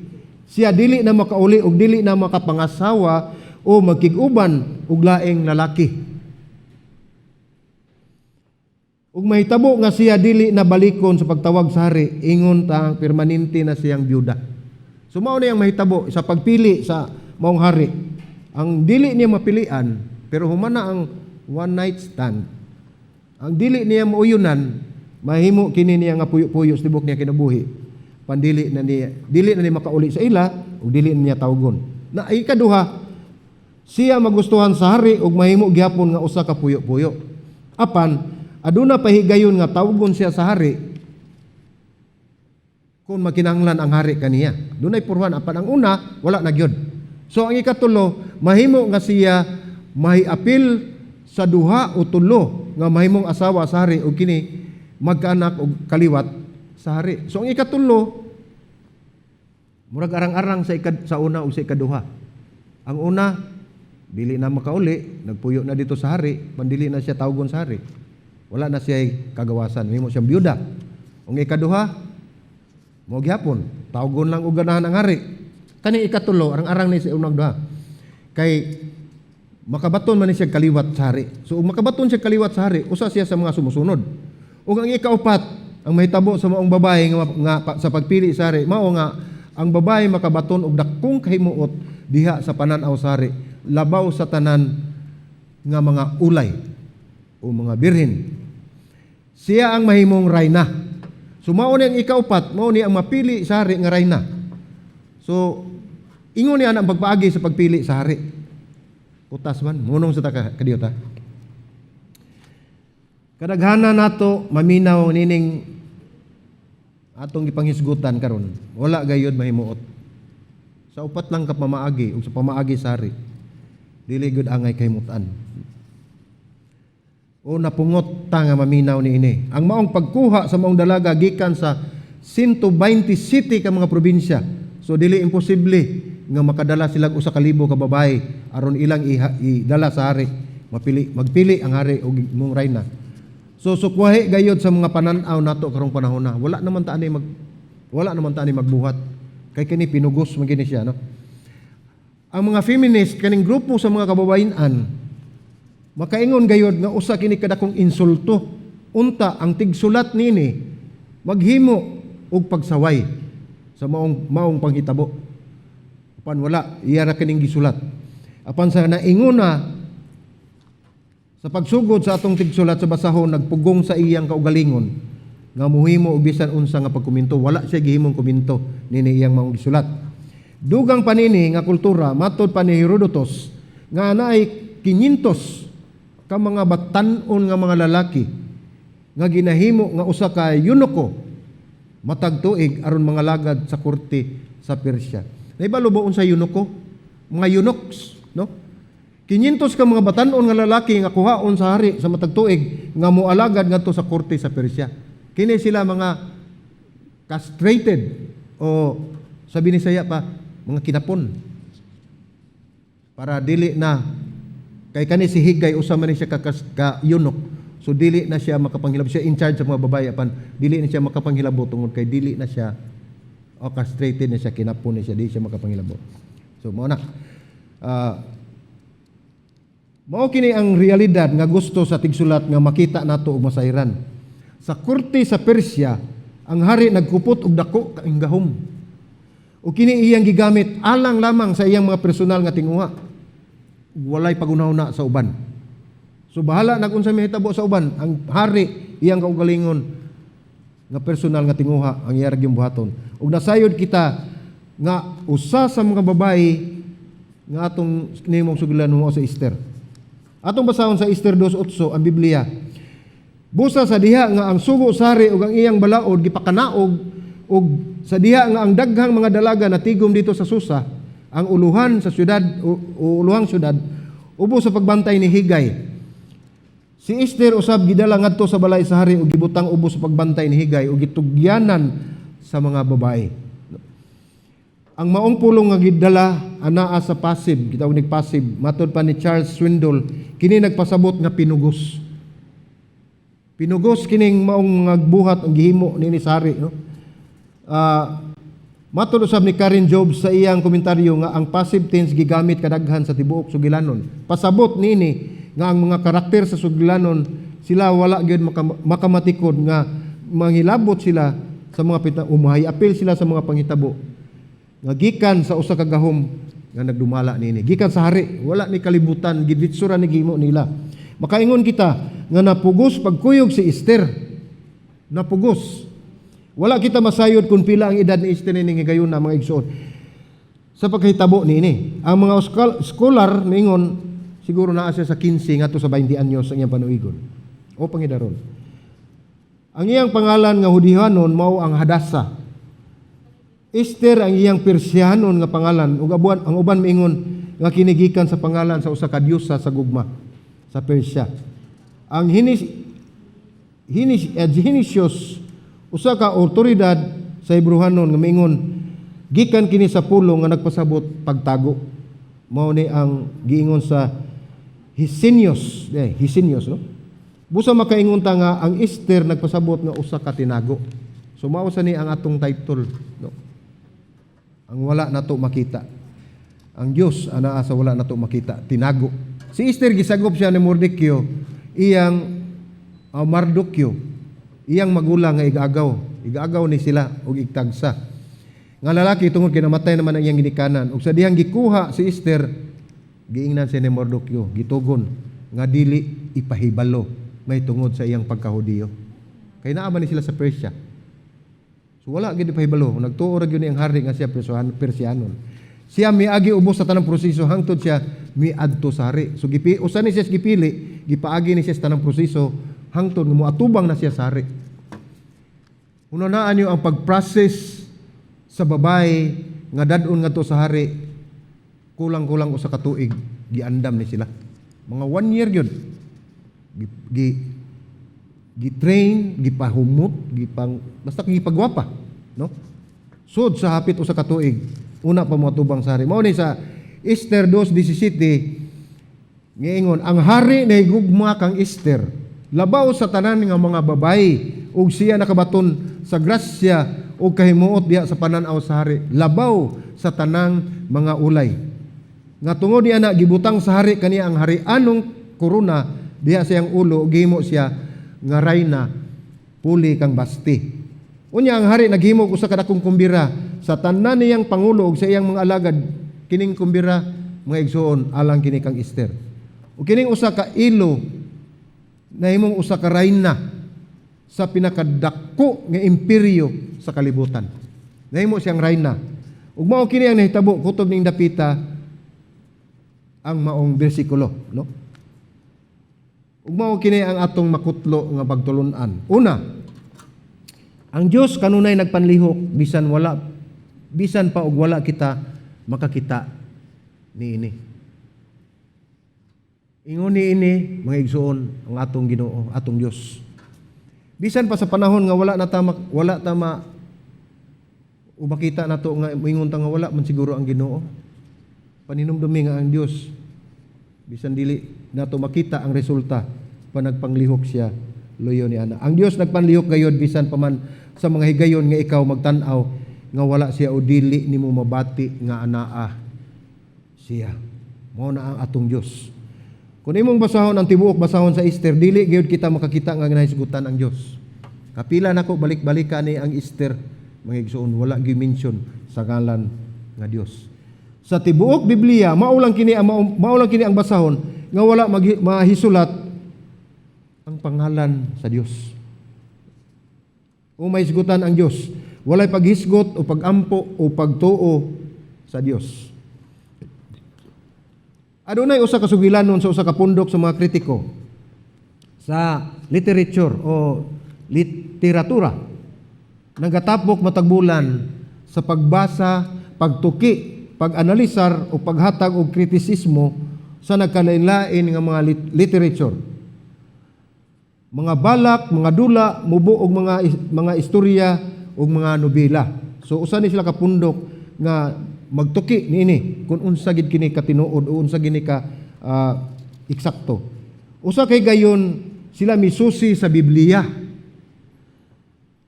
S1: Siya dili na makauli og dili na makapangasawa o magkig-uban og laing lalaki. Ug mahitabo nga siya dili na balikon sa pagtawag sa hari, ingon ta permanente na siyang byuda. So mao na yang mahitabo sa pagpili sa maong hari. Ang dili niya mapilian, pero humana ang one night stand. Ang dili niya mauyunan, mahimo kini niya nga puyo-puyo sa tibok niya kinabuhi. Pandili na niya, dili na niya makauli sa ila ug dili na niya tawgon. Na ikaduha, siya magustuhan sa hari ug mahimo gihapon nga usa ka puyo-puyo. Apan aduna pahigayon nga tawgon siya sa hari. Kung makinahanglan ang hari kaniya. Dunay purhan apan ang una wala na gyud. So ang ikatulo, mahimo nga siya mahiapil sa duha o tulo nga mahimong asawa sa hari ug kini magkaanak og kaliwat sa hari. So ang ikatulo, murag arang-arang sa una ug sa ikaduha. Ang una, dili na makauli, nagpuyo na dito sa hari, pandili na siya tawgon sa hari. Wala na siya kagawasan, mahimo siyang byuda. Ang ikaduha, mao gihapon, tawgon lang og ganahan ang hari. Kani ikatulo, arang-arang ni sa unang duha. Kay makabaton man ni siya kaliwat sa hari. So ug makabaton siya kaliwat sa hari, usa siya sa mga sumusunod. Ug ang ikaupat, ang mahitabo sa maong babae nga sa pagpili sa hari, mao nga ang babae makabaton og dakong kahimuot diha sa panan-aw sa hari, labaw sa tanan nga mga ulay o mga birhen. Siya ang mahimong rayna. So mao ni ang ikaupat, mao ni ang mapili sa hari nga rayna. So ingon niya ang pagpaagi sa pagpili sa hari. Kutas man, munong sa taka kadiyot ha. Kadaghanan nato maminaw nining atong gipanghisgutan karon, wala gayud mahimuot. Sa upat lang ka pamaagi ug sa pamaagi sa hari, dili gyud angay kahimutan. O napungot ta nga maminaw niini. Ang maong pagkuha sa maong dalaga gikan sa 120 city ka mga probinsya. So dili imposible nga makadala sila og 1,000 ka babae aron ilang idala sa hari. Mapili, magpili ang hari og mong rayna. So sukwahi gayod sa mga panan-aw nato karong panahon na. Wala naman ta ani magbuhat. Kay kini pinugos man gini siya, no. Ang mga feminist, kaning grupo sa mga kababayen-an, makaingon gayod nga usa kini kadakong insulto unta ang tigsulat nini maghimo og pagsaway sa maong maong panghitabo. Apan wala, iya ra kining gisulat. Apan sa naingona sa pagsugod sa atong tigsulat sa basahon, nagpugong sa iyang kaugalingon nga muhimo og bisan unsa nga pagkomento, wala siya gihimong komento nini iyang maong gisulat. Dugang pa nini nga kultura, matod pa ni Herodotus nga naay 500 ka mga batan-on nga mga lalaki nga ginahimo nga usa ka eunuko matag tuig aron mga lagad sa korte sa Persia. Naibalo ba unsa eunuko? Mga eunuchs, no? 500 ka mga batan-on nga lalaki nga kuhaon sa hari sa matag tuig nga moalagad ngadto sa korte sa Persia. Kini sila mga castrated o sa Binisaya pa mga kinapon para dili na, kay kani si Higay usa man ni siya ka eunuch. So dili na siya makapanghilabot, siya in charge sa mga babae apan dili na siya makapanghilabot tungod kay dili na siya o castrated na siya, kinapon na siya, dili siya makapanghilabot. So mao na. Mao kini ang realidad nga gusto sa tigsulat nga makita nato ug masayran. Sa korte sa Persia, ang hari nagkupot og dako kaayong gahom. Ug kini iyang gigamit alang lamang sa iyang mga personal nga tinguha. Walay pagunahuna sa uban. So bahala na kung unsa mahitabo sa uban, ang hari iyang kaugalingon nga personal nga tinguha ang iya ra buhaton. Ug nasayod kita nga usa sa mga babae nga atong nimong sugilan mo sa Esther. Atong basahon sa Esther 2:8 ang Biblia. Busa sa diha nga ang sugo sa hari ug ang iyang balaod gipakanaog ug sa diha nga ang daghang mga dalaga natigom dito sa Susa, ang uluhan sa syudad o uluhang syudad, ubos sa pagbantay ni Higay. Si Esther usab gidala ngadto sa balay sa hari ug gibutang ubos sa pagbantay ni Higay ug gitugyanan sa mga babae. Ang maong pulong nga gidala anaa sa passive, gitawag nig passive, matod pa ni Charles Swindoll, kini nagpasabot nga pinugos. Pinugos kining maong mga buhat ang gihimo nini sa hari, no? Matod usab ni Karen Jobes sa iyang komentaryo nga ang passive tense gigamit kadaghan sa tibuok sugilanon. Pasabot niini nga ang mga karakter sa sugilanon sila wala gyud makamatikod nga manghilabot sila sa mga pita, umahay apil sila sa mga panghitabo nga gikan sa usa ka gahom nga nagdumala niini. Gikan sa hari, wala ni kalibutan, giditsura ni gihimo nila. Makaingon kita nga napugos pagkuyog si Esther. Napugos. Wala kita masayod kung pila ang edad ni Esther nining higayuna, mga igsoon, sa pagkahitabo niini. Ang mga scholar niingon siguro naa siya sa 15 ngadto sa 20 anyos ang iyang panuigon o pangidaron. Ang iyang pangalan nga Hudihanon mao ang Hadasa. Esther ang iyang Persianon nga pangalan ug abuan ang uban miingon nga kini gikan sa pangalan sa usa ka diyosa sa gugma sa Persia. Ang Hinis Hinis Hinesius, usa ka awtoridad sa Hebrehanon nga miingon gikan kini sa pulong nga nagpasabot pagtago. Mao ni ang giingon sa Hesenius, Hesenius, no? Busa makaingon ta nga ang Esther nagpasabot nga usa ka tinago. So mao sa ni ang atong title, no? Ang wala nato makita. Ang Dios anaa sa wala nato makita, tinago. Si Esther, gisagop siya ni Mordekyo, iyang Mardukyo, iyang magulang nga igaagaw. Igaagaw ni sila og igtagsa nga lalaki tungod kay namatay naman ang iyang ginikanan. Ug sa dihang gikuha si Esther, giingnan siya ni Mordokyo, gitugon nga dili ipahibalo may tungod sa iyang pagkahudiyo. Kay naa man ni sila sa Persia. So wala gid pahibalo. Nagtuo ra gyud ni ang hari nga siya Persianon. Siya miagi ubos sa tanang proseso hangtod siya miadto sa hari. So usa ni siya sa gipili, gipaagi ni siya sa tanang proseso hangtod nga moatubang na siya sa hari. Hunahunaan niyo ang pag-process sa babae nga dad-on ngadto sa hari, kulang-kulang usa ka tuig giandam ni sila. Mga one year gyud. Gi-train, gipahumot, gipang basta gipagwapa, no? Sud sa hapit usa ka tuig, una pa moatubang sa hari. Mao ni sa Esther 2:17 giingon ang hari nahigugma kang Esther labaw sa tanan nga mga babayi ug siya nakabaton sa grasya ug kahimuot diha sa panan-aw sa hari labaw sa tanang mga ulay. Nga tungod niya na gibutang sa hari kaniya ang harianong korona diha sa iyang ulo, gihimo siya nga rayna puli kang Basti. Unya ang hari naghimo og usa ka dakong kumbira sa tanan niyang pangulo ug sa iyang mga alagad. Kining kumbira, mga igsoon, alang kini kang Esther. Ug kining usa ka ilo nahimong usa ka rayna sa pinakadako nga imperyo sa kalibutan. Nahimo siyang rayna. Ug mao kini ang nahitabo kutob ning dapita ang maong bersikulo, no? Ug mao kini ang atong makutlo nga pagtulun-an. Una, ang Dios kanunay nagpanlihok bisan pa og wala kita makakita niini. Ingon ni ini, mga igsoon, ang atong Ginoo, atong Dios. Bisan pa sa panahon nga wala ta o makita nato nga moingon ta nga wala man siguro ang Ginoo. Paninumdumi nga ang Dios, bisan dili nato makita ang resulta pa, nagpanglihok siya luyo ni ana. Ang Dios nagpanlihok gayod bisan pa man sa mga higayon nga ikaw magtan-aw nga wala siya o dili nimo mabati nga anaa siya. Mao na ang atong Dios. Kung imong basahon ang tibuok basahon sa Esther, dili gyud kita makakita nga ginahisgutan ang Dios. Kapila nako balik-balikan ni ang Esther, mga igsoon, wala gyud mention sa ngalan nga Dios. Sa tibuok Biblia, mao lang kini ang basahon nga wala mahisulat ang pangalan sa Dios. O mahisgutan ang Dios. Walay paghisgot o pagampo o pagtuo sa Dios. Adunay usa ka sugilanon sa usa ka pundok sa mga kritiko sa literature o literatura. Nagatapok matag bulan sa pagbasa, pagtuki, pag-analisar o paghatag og kritisismo sa nagkalain-lain nga mga literature. Mga balak, mga dula, mubo og mga istorya ug mga nobela. So usa ni sila ka pundok nga magtuki niini kung unsa gid kini katinuod o unsa gini ka eksakto. Usa kay gayon sila misusi sa Biblia.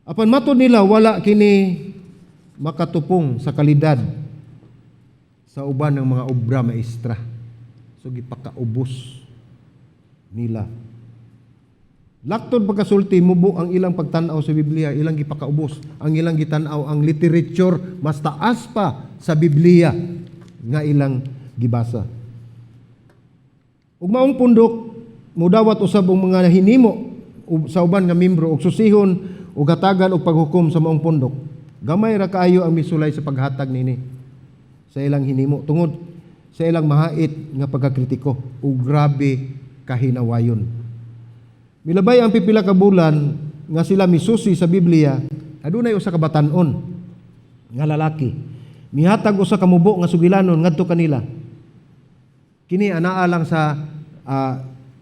S1: Apan matod nila, wala kini makatupong sa kalidad sa uban ng mga obra maestra. So gipakaubos nila. Laktod pagkasulti, mubo ang ilang pagtan-aw sa Biblia, ilang gipakaubos. Ang ilang gitan-aw ang literature mas taas pa sa Biblia nga ilang gibasa. Ug maong pundok mudawat usab ang mga hinimo sa uban nga membro ug susihon ug hatagan og paghukom sa maong pundok. Gamay ra kaayo ang misulay sa paghatag nini sa ilang hinimo tungod sa ilang mahait nga pagkakritiko ug grabe kahinawayon. Milabay ang pipila ka bulan nga sila misusi sa Biblia, adunay usa ka batan-on Nga lalaki mihatag usa ka mubo nga sugilanon ngadto kanila. Kini anaa lang sa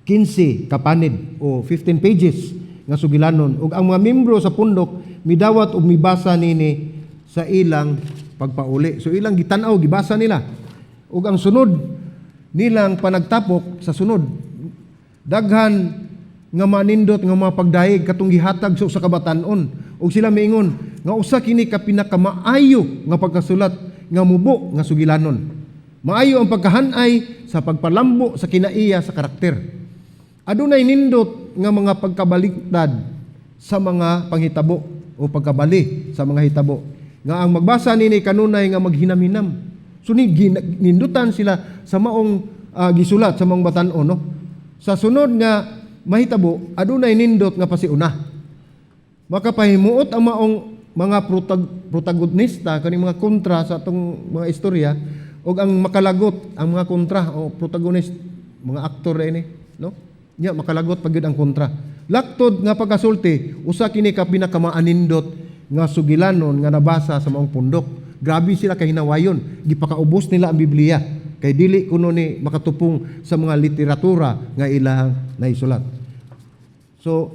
S1: 15 ka panid o 15 pages nga sugilanon, ug ang mga membro sa pundok midawat ug mibasa nini sa ilang pagpauli. So ilang gitan-aw, gibasa nila. Ug ang sunod nilang panagtapok sa sunod, daghan nga manindot nga mga pagdayeg katong gihatag sa usa ka batan-on, ug sila miingon nga usa kini ka pinakamaayo nga pagkasulat nga mubo nga sugilanon. Maayo ang pagkahanay sa pagpalambo sa kinaiya sa karakter. Adunay nindot nga mga pagkabaliktad sa mga panghitabo o pagkabali sa mga hitabo nga ang magbasa nini kanunay nga maghinamhinam. So ni nindutan sila sa maong gisulat sa maong batan-on, no? Sa sunod nga mahitabo, adunay nindot nga pasiuna. Makapahimuot ang maong mga protagonista, kaning mga kontra sa atong mga istorya, ug ang makalagot ang mga kontra o protagonist, mga aktor ini, no? Nya makalagot pag gyud ang kontra. Laktod nga pagkasulti, usa kini ka pinakamaanindot nga sugilanon nga nabasa sa maong pundok. Grabe sila kahinawayon, gipakaubos nila ang Biblia kay dili kuno ni makatupong sa mga literatura nga ilang naisulat. So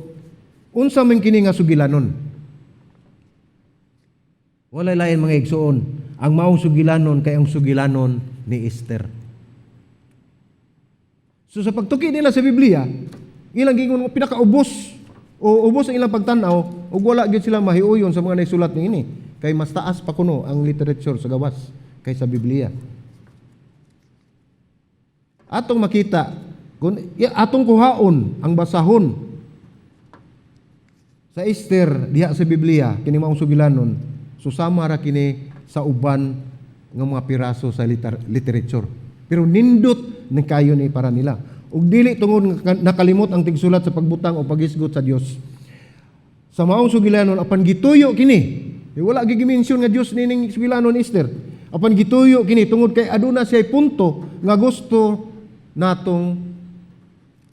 S1: unsa man kini nga sugilanon? Walay lain, mga igsoon. Ang maong sugilanon kay ang sugilanon ni Esther. So sa pagtuki nila sa Biblia, ilang gingon nga pinakaubos o ubos ang ilang pagtan-aw ug wala gyud sila mahiuyon sa mga naisulat niini kay mas taas pa kuno ang literature sa gawas kaysa Biblia. Atong makita kung atong kuhaon ang basahon sa Esther diha sa Biblia, kini maong sugilanon, susama ra kini sa uban nga mga piraso sa literature. Pero nindot ni kayo ni para nila. Ug dili tungod nga nakalimot ang tigsulat sa pagbutang o paghisgot sa Dios sa maong sugilanon, apan gituyo kini. Eh, wala gyud mention nga Dios nining sugilanon ni Esther. Apan gituyo kini tungod kay aduna siya punto nga gusto natong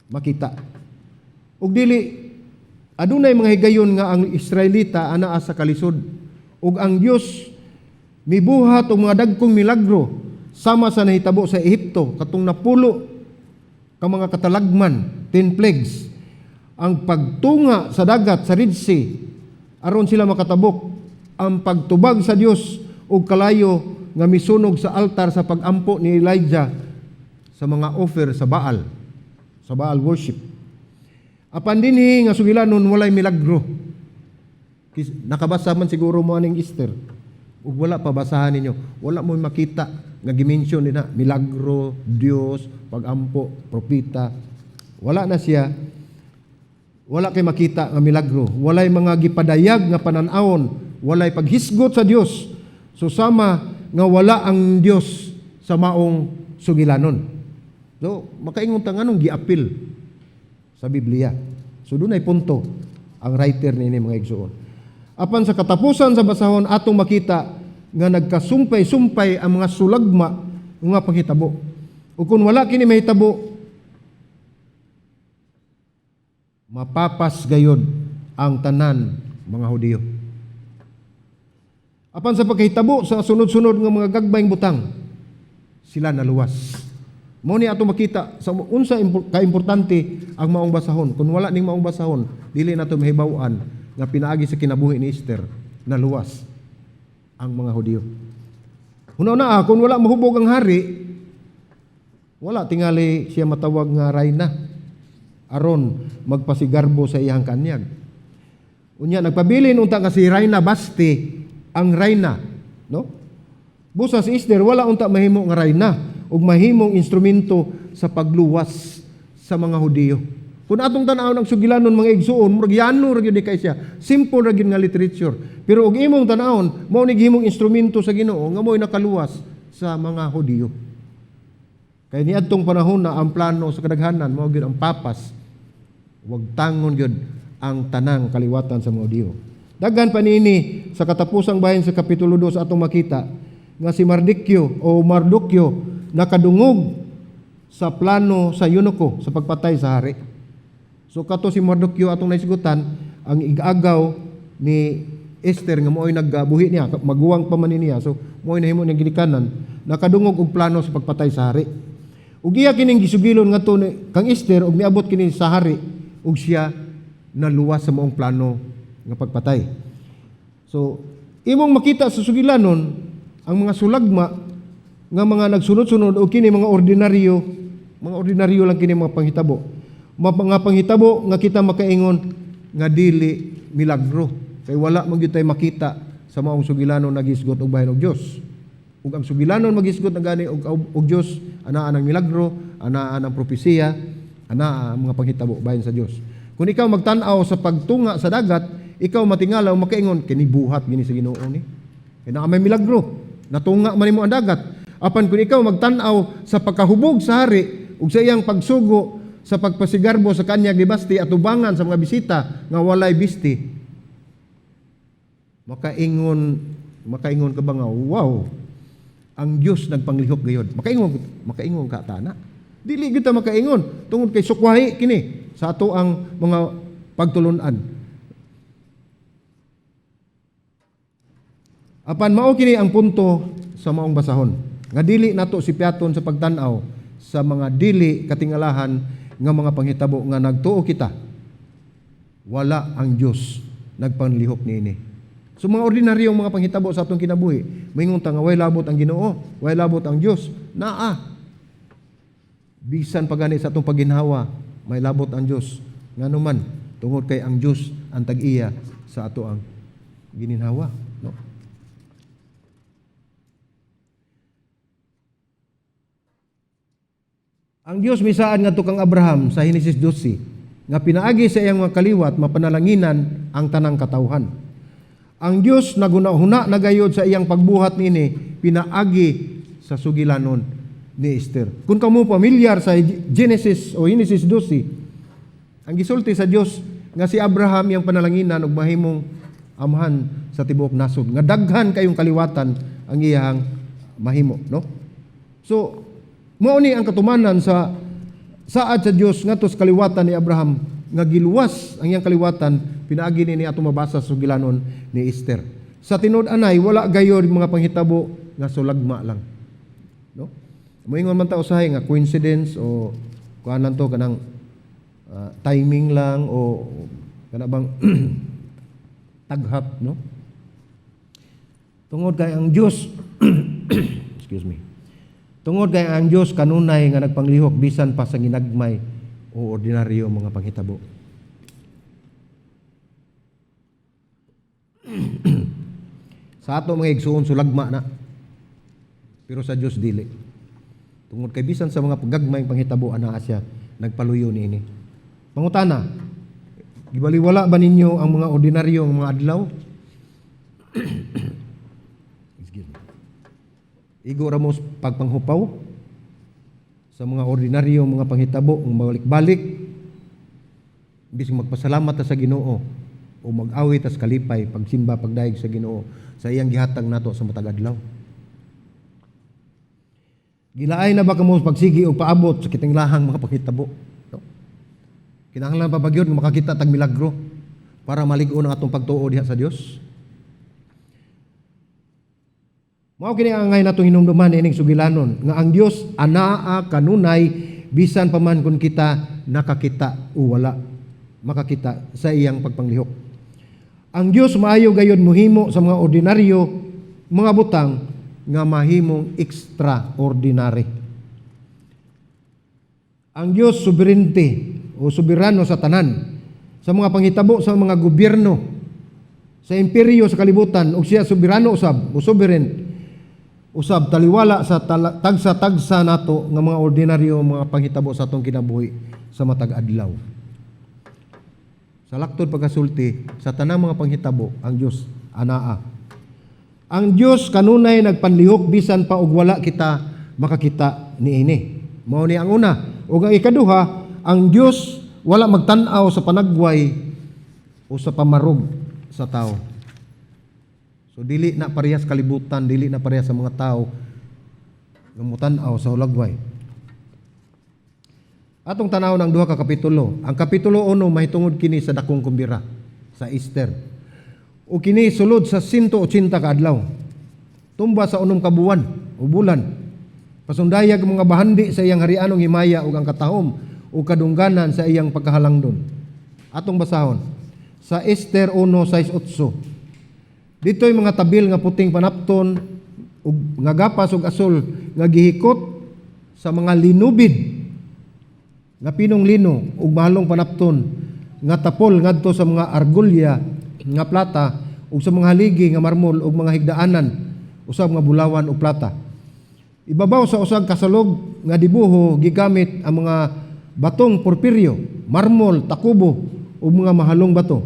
S1: makita. Ug dili adunay mga higayon nga ang Israelita anaa sa kalisod ug ang Dios mibuhat og mga dagkong milagro sama sa nahitabo sa Ehipto katong 10 ka mga katalagman, 10 plagues, ang pagtunga sa dagat sa Red Sea aron sila makatabok, ang pagtubag sa Dios og kalayo nga misunog sa altar sa pagampo ni Elijah sa mga offer sa Baal worship. Apan dinhi nga sugilanon, walay milagro. Nakabasa man siguro mo aning Esther. Ug wala pa, basahan ninyo. Wala mo makita nga gimension din na milagro, Dios, pagampo, propeta. Wala na siya. Wala kay makita nga milagro. Walay mga gipadayag nga panan-awon, walay paghisgot sa Dios. So sama nga wala ang Dios sa maong sugilanon. So makaingon ta, nganong giapil sa Biblia? So dunay punto ang writer niini, mga igsoon. Apan sa katapusan sa basahon, atong makita nga nagkasumpay-sumpay ang mga sulagma nga panghitabo. Ug kung wala kini mahitabo, mapapas gayod ang tanan mga Hudiyo. Apan sa pagkahitabo sa sunod-sunod nga mga gagmayng butang, sila naluwas. Mao ni ato makita sa unsa kaimportante ang maong basahon. Kung wala ning maong basahon, dili nato mahibaw-an nga pinaagi sa kinabuhi ni Esther naluwas ang mga Hudiyo. Una-una, kung wala mahubog ang hari, wala tingali siya matawag nga rayna aron magpasigarbo sa iyang kaanyag. Unya nagpabilin unta nga si Rayna Basti ang rayna, no? Busa si Esther wala unta mahimo nga rayna ug mahimong instrumento sa pagluwas sa mga Hudiyo. Kung atong tan-awon ang sugilanon, mga igsuon, murag yano ra gyud ni kay siya. Simple ra gyud nga literature. Pero og imong tan-awon, mao ni gihimong instrumento sa Ginoo nga mo'y nakaluwas sa mga Hudiyo. Kay niadtong panahon na ang plano sa kadaghanan mao gyud ang papas, wag tangon gyud ang tanang kaliwatan sa mga Hudiyo. Daghan pa niini. Sa katapusang bahin sa kapitulo 2, atong makita nga si Mardikyo o Mardukyo nakadungog sa plano sa eunuko sa pagpatay sa hari. So kato si Mardukyo atong naisgutan ang igagaw ni Esther nga mao'y nagbuhi niya, maguwang pa man ni niya. So mao'y nahimo niyang ginikanan, nakadungog og plano sa pagpatay sa hari. Ug iya kining gisugilon ngadto kang Esther ug miabot kini sa hari ug siya naluwas sa maong plano nga pagpatay. So imong makita sa sugilanon ang mga sulagma nga mga nagsunod-sunod og kini mga ordinaryo lang kini mga panghitabo. Mga panghitabo nga kita makaingon nga dili milagro kay wala man gyud tay makita sa maong sugilanon nagisgot og bahin og Dios. Ug ang sugilanon magisgot na gani og Dios, anaa ang milagro, anaa ang propesiya, anaa ang mga panghitabo bahin sa Dios. Kung ikaw magtan-aw sa pagtunga sa dagat, ikaw matingala makaingon kini buhat gini sa Ginoo ni. Kay naa may milagro, natunga man nimo ang dagat. Apan kung ikaw magtan-aw sa pagkahubog sa hari ug sa iyang pagsugo sa pagpasigarbo sa kanyang ni Basti atubangan sa mga bisita nga walay bisti, makaingon ka ba nga, "Wow, ang Dios nagpanglihok gayod"? Makaingon ka tana? Dili gyud ta makaingon tungod kay sukwahi kini sa ato ang mga pagtulun-an. Apan mao kini ang punto sa maong basahon nga dili nato sipiaton sa pagtan-aw sa mga dili katingalahan nga mga panghitabo nga nagtuo kita wala ang Dios nagpanlihok niini. So mga ordinaryong mga panghitabo sa atong kinabuhi, moingon ta nga way labot ang Ginoo, way labot ang Dios. Naa. Bisan pa gani sa atong paginhawa, may labot ang Dios. Ngano man, tungod kay ang Dios ang tag-iya sa ato ang gininhawa, no? Ang Dios misaad ngadto kang Abraham sa Henesis 12 nga pinaagi sa iyang mga kaliwat mapanalanginan ang tanang katawhan. Ang Dios naguna-huna na gayod sa iyang pagbuhat niini pinaagi sa sugilanon ni Esther. Kung kamo pamilyar sa Genesis o Henesis 12, ang gisulti sa Dios nga si Abraham iyang panalanginan ug mahimong amahan sa tibuok nasod nga daghan kayong kaliwatan ang iyang mahimo, no? So mao ni ang katumanan sa saad sa Dios ngadto sa kaliwatan ni Abraham nga giluwas ang iyang kaliwatan pinaagi ni atong mabasa sa sugilanon ni Esther. Sa tinud-anay wala gayod mga panghitabo nga sulagma lang, no? Moingon man ta usahay nga coincidence o kuan lang to kanang timing lang o kana bang taghap, no? Tungod kay ang Dios excuse me. Tungod kay ang Dios kanunay nga nagpanglihok bisan pa sa ginagmay o ordinaryo mga panghitabo. Sa ato mga igsuon sulagma na. Pero sa Dios dili. Tungod kay bisan sa mga pagagmayng panghitabo anaa siya nagpaluyo niini. Pangutana, gibaliwala ba ninyo ang mga ordinaryong mga adlaw? Excuse me. Igo ramos pagpanghupaw sa mga ordinaryong mga panghitabo, ang balik-balik, imbis magpasalamat ta sa Ginoo o mag-awit tas kalipay pagsimba pagdayeg sa Ginoo sa iyang gihatag nato sa matag adlaw. Gilaay na ba kamo pagsigi o paabot sa kitinglahang mga panghitabo? No? Kinahanglan pa ba gyud nga makakita tag milagro para malig-on ang atong pagtuo diha sa Dios? Mao kini ang angay natong hinumduman ining sugilanon nga ang Dios anaa kanunay bisan pa man kun kita nakakita o wala makakita sa iyang pagpanglihok. Ang Dios maayo gayud mohimo sa mga ordinaryo mga butang nga mahimong extraordinary. Ang Dios soberente o soberano sa tanan, sa mga panghitabo sa mga gobyerno, sa imperyo sa kalibutan, ug siya soberano usab o sovereign usab taliwala sa tagsa-tagsa nato nga mga ordinaryo mga panghitabo sa atong kinabuhi sa matag adlaw. Sa laktod pagkasulti, sa tanang mga panghitabo ang Dios anaa. Ang Dios kanunay nagpanlihok bisan pa og wala kita makakita niini. Mao ni ang una. Ug ang ikaduha, ang Dios wala magtan-aw sa panagway o sa pamarog sa tao. So dili na parehas kalibutan, dili na parehas sa mga tao nga motan-aw sa hulagway. Atong tan-aw ng duha ka kapitulo. Ang kapitulo 1 mahitungod kini sa dakong kumbira sa Easter. O kini sulod sa 180 ka adlaw. Tumba sa 6 ka buwan o bulan. Pasundayag ang mga bahandi sa iyang harianong himaya ug ang katahom o kadungganan sa iyang pagkahalangdon. Atong basahon sa Esther 1:6-8. Dito'y mga tabil nga puting panapton ug nga gapas ug asul nga gihikot sa mga linubid nga pinong lino ug mahalong panapton nga tapol ngadto sa mga argolya nga plata ug sa mga haligi nga marmol ug mga higdaanan usab nga bulawan ug plata. Ibabaw sa usag kasalog nga dibuho gigamit ang mga batong porpiryo, marmol, takubo ug mga mahalong bato.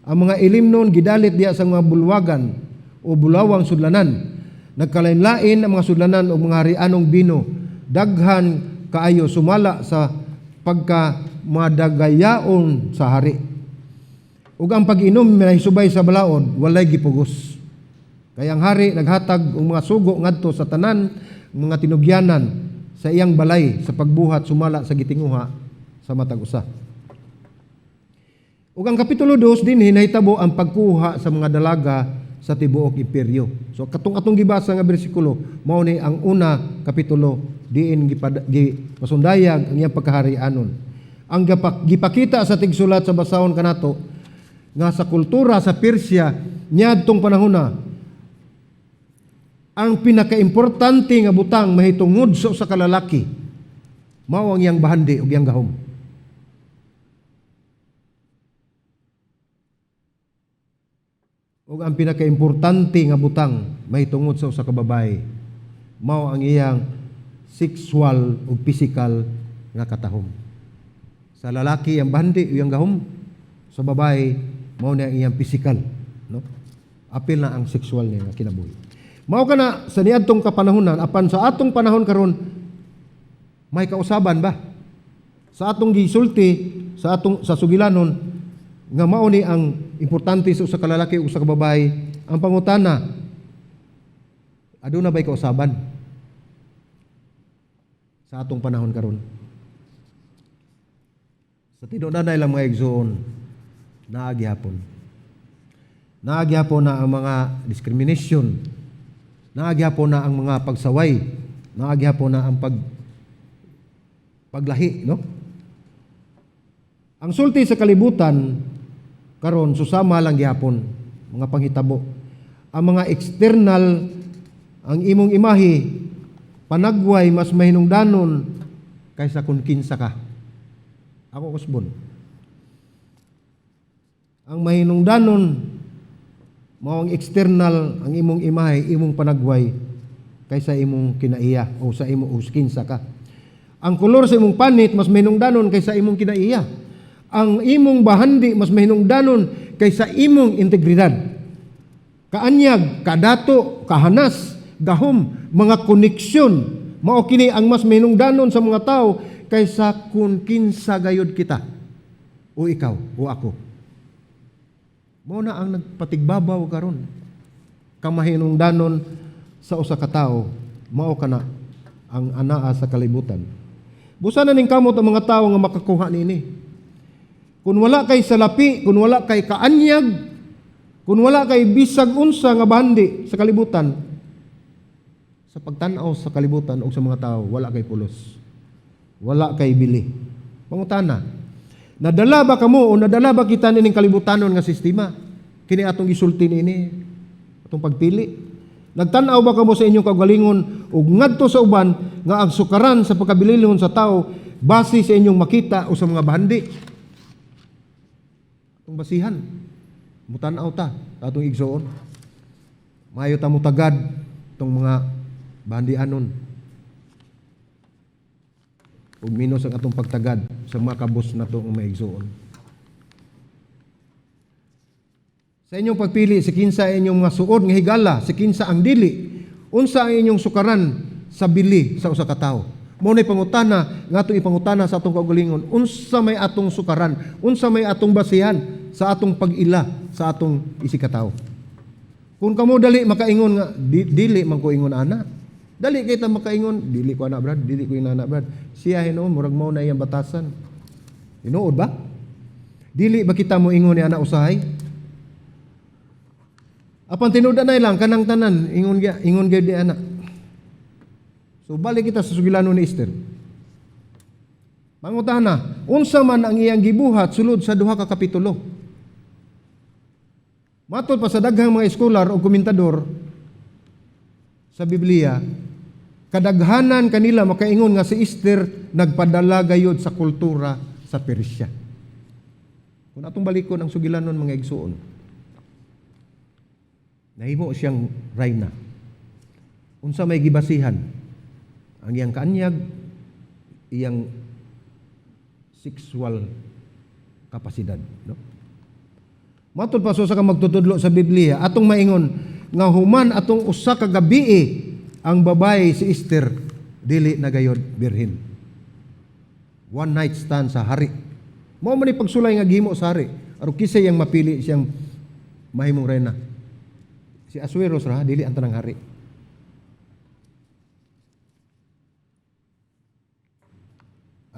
S1: Ang mga ilimnon gidalit diha sa mga bulwagan o bulawang sudlanan. Nagkalain-lain ang mga sudlanan ug mga harianong bino. Daghan kaayo sumala sa pagka madagayaon sa hari. Ug ang pag-inom nahisubay sa balaod, walay gipugos. Kaya ang hari naghatag og mga sugo ngadto sa tanan mga tinugyanan sa iyang balay sa pagbuhat sumala sa gitinguha sa matag usa. Ug ang kapitulo 2, dinhi nahitabo ang pagkuha sa mga dalaga sa tibuok imperyo. So katong atong gibasa nga bersikulo, mao ni ang una kapitulo diin gipasundayag ang iyang pagkaharianon. Ang gipakita sa tigsulat sa basahon kanato nga sa kultura sa Persia niadtong panahona, ang pinakaimportante nga butang mahitungod sa usa ka lalaki mao ang iyang bahandi ug iyang gahom. Ug ang pinakaimportante nga butang mahitungod sa usa ka babae mao ang iyang sexual ug physical nga katahom. Sa lalaki ang bahandi ug iyang gahom, sa babae mao na ang iyang physical, no? Apil na ang sexual niya nga kinabuhi. Mao kana sa niadtong kapanahonan, apan sa atong panahon karon may kausaban ba? Sa atong gisulti, sa atong sa sugilanon nga mao ni ang importante sa usa ka lalaki ug usa ka babae, ang pangutana, aduna bay kausaban sa atong panahon karon? Sa tinud-anay lang, mga igsoon, naa gihapon. Naa gihapon na ang mga discrimination. Naa gihapon na ang mga pagsaway. Naa gihapon na ang paglahi, no? Ang sulti sa kalibutan karon susama lang gihapon mga panghitabo. Ang mga external, ang imong imahe, panagway, mas mahinungdanon kaysa kung kinsa ka. Ako kusbon. Ang mahinungdanon mao ang external, ang imong imahe, imong panagway kaysa imong kinaiya o sa imo o kinsa ka. Ang kolor sa imong panit mas mahinungdanon kaysa imong kinaiya. Ang imong bahandi mas mahinungdanon kaysa imong integridad. Kaanyag, kadato, kahanas, gahom, mga koneksyon, mao kini ang mas mahinungdanon sa mga tao kaysa kung kinsa gayud kita o ikaw o ako. Mao na ang nagpatigbabaw karon. Kamahinungdanon sa usa ka tawo, mao kana ang anaa sa kalibutan. Busa na ning kamot ang mga tawo nga makakuha niini. Kung wala kay salapi, kung wala kay kaanyag, kung wala kay bisag unsa nga bahandi sa kalibutan, sa pagtan-aw sa kalibutan o sa mga tao, wala kay pulos. Wala kay bili. Pangutana, nadala ba kamo o nadala ba kita nining kalibutanon nga sistema? Kini atong gisulti niini, atong pagpili. Nagtan-aw ba kamo sa inyong kaugalingon ug ngadto sa uban nga ang sukaran sa pagkabilihon sa tao base sa inyong makita o sa mga bahandi? Atong basihan, mutan-aw ta atong igsoon. Maayo ta mutagad itong mga bahandianon. Ug minus ang atong pagtagad sa mga kabus nato nga mga igsoon. Sa inyong pagpili, si kinsa inyong mga suod nga higala, si kinsa ang dili, unsa ang inyong sukaran sa bili sa usa ka tawo? Mao nay pangutana nga atong ipangutana sa atong kaugalingon, unsa may atong sukaran, unsa may atong basihan sa atong pag-ila sa atong isigkatawo. Kung kamo dali makaingon nga dili man ko ingon ana. Dali kay ta makaingon, dili ko ana, brad, dili ko inana, brad. Siya hinuon murag mao na iyang batasan. Tinuod ba? Dili ba kita mo ingon ni ana usahay? Apan tinuod na lang kanang tanan ingon ingon gyud ni ana. So balik kita sa sugilanon ni Esther. Pangutana, unsa man ang iyang gibuhat sulod sa duha ka kapitulo? Matod pa sa daghang mga eskolar o komentador sa Biblia, kadaghanan kanila makaingon nga si Esther nagpadala gayod sa kultura sa Persya. Kung atong balikon ang sugilanon, mga igsuon, nahimo siyang rayna. Unsa may gibasihan? Ang iyang kaanyag, iyang sexual kapasidad, no? Matod pa sa ka magtutudlo sa Biblia, atong maingon nga human atong usa ka gabii ang babae si Esther dili na gayod birhen. One night stand sa hari. Mao man ni pagsulay nga gihimo sa hari. Aron kisay yang mapili siyang mahimong reyna. Si Asueros ra, dili ang tanang hari.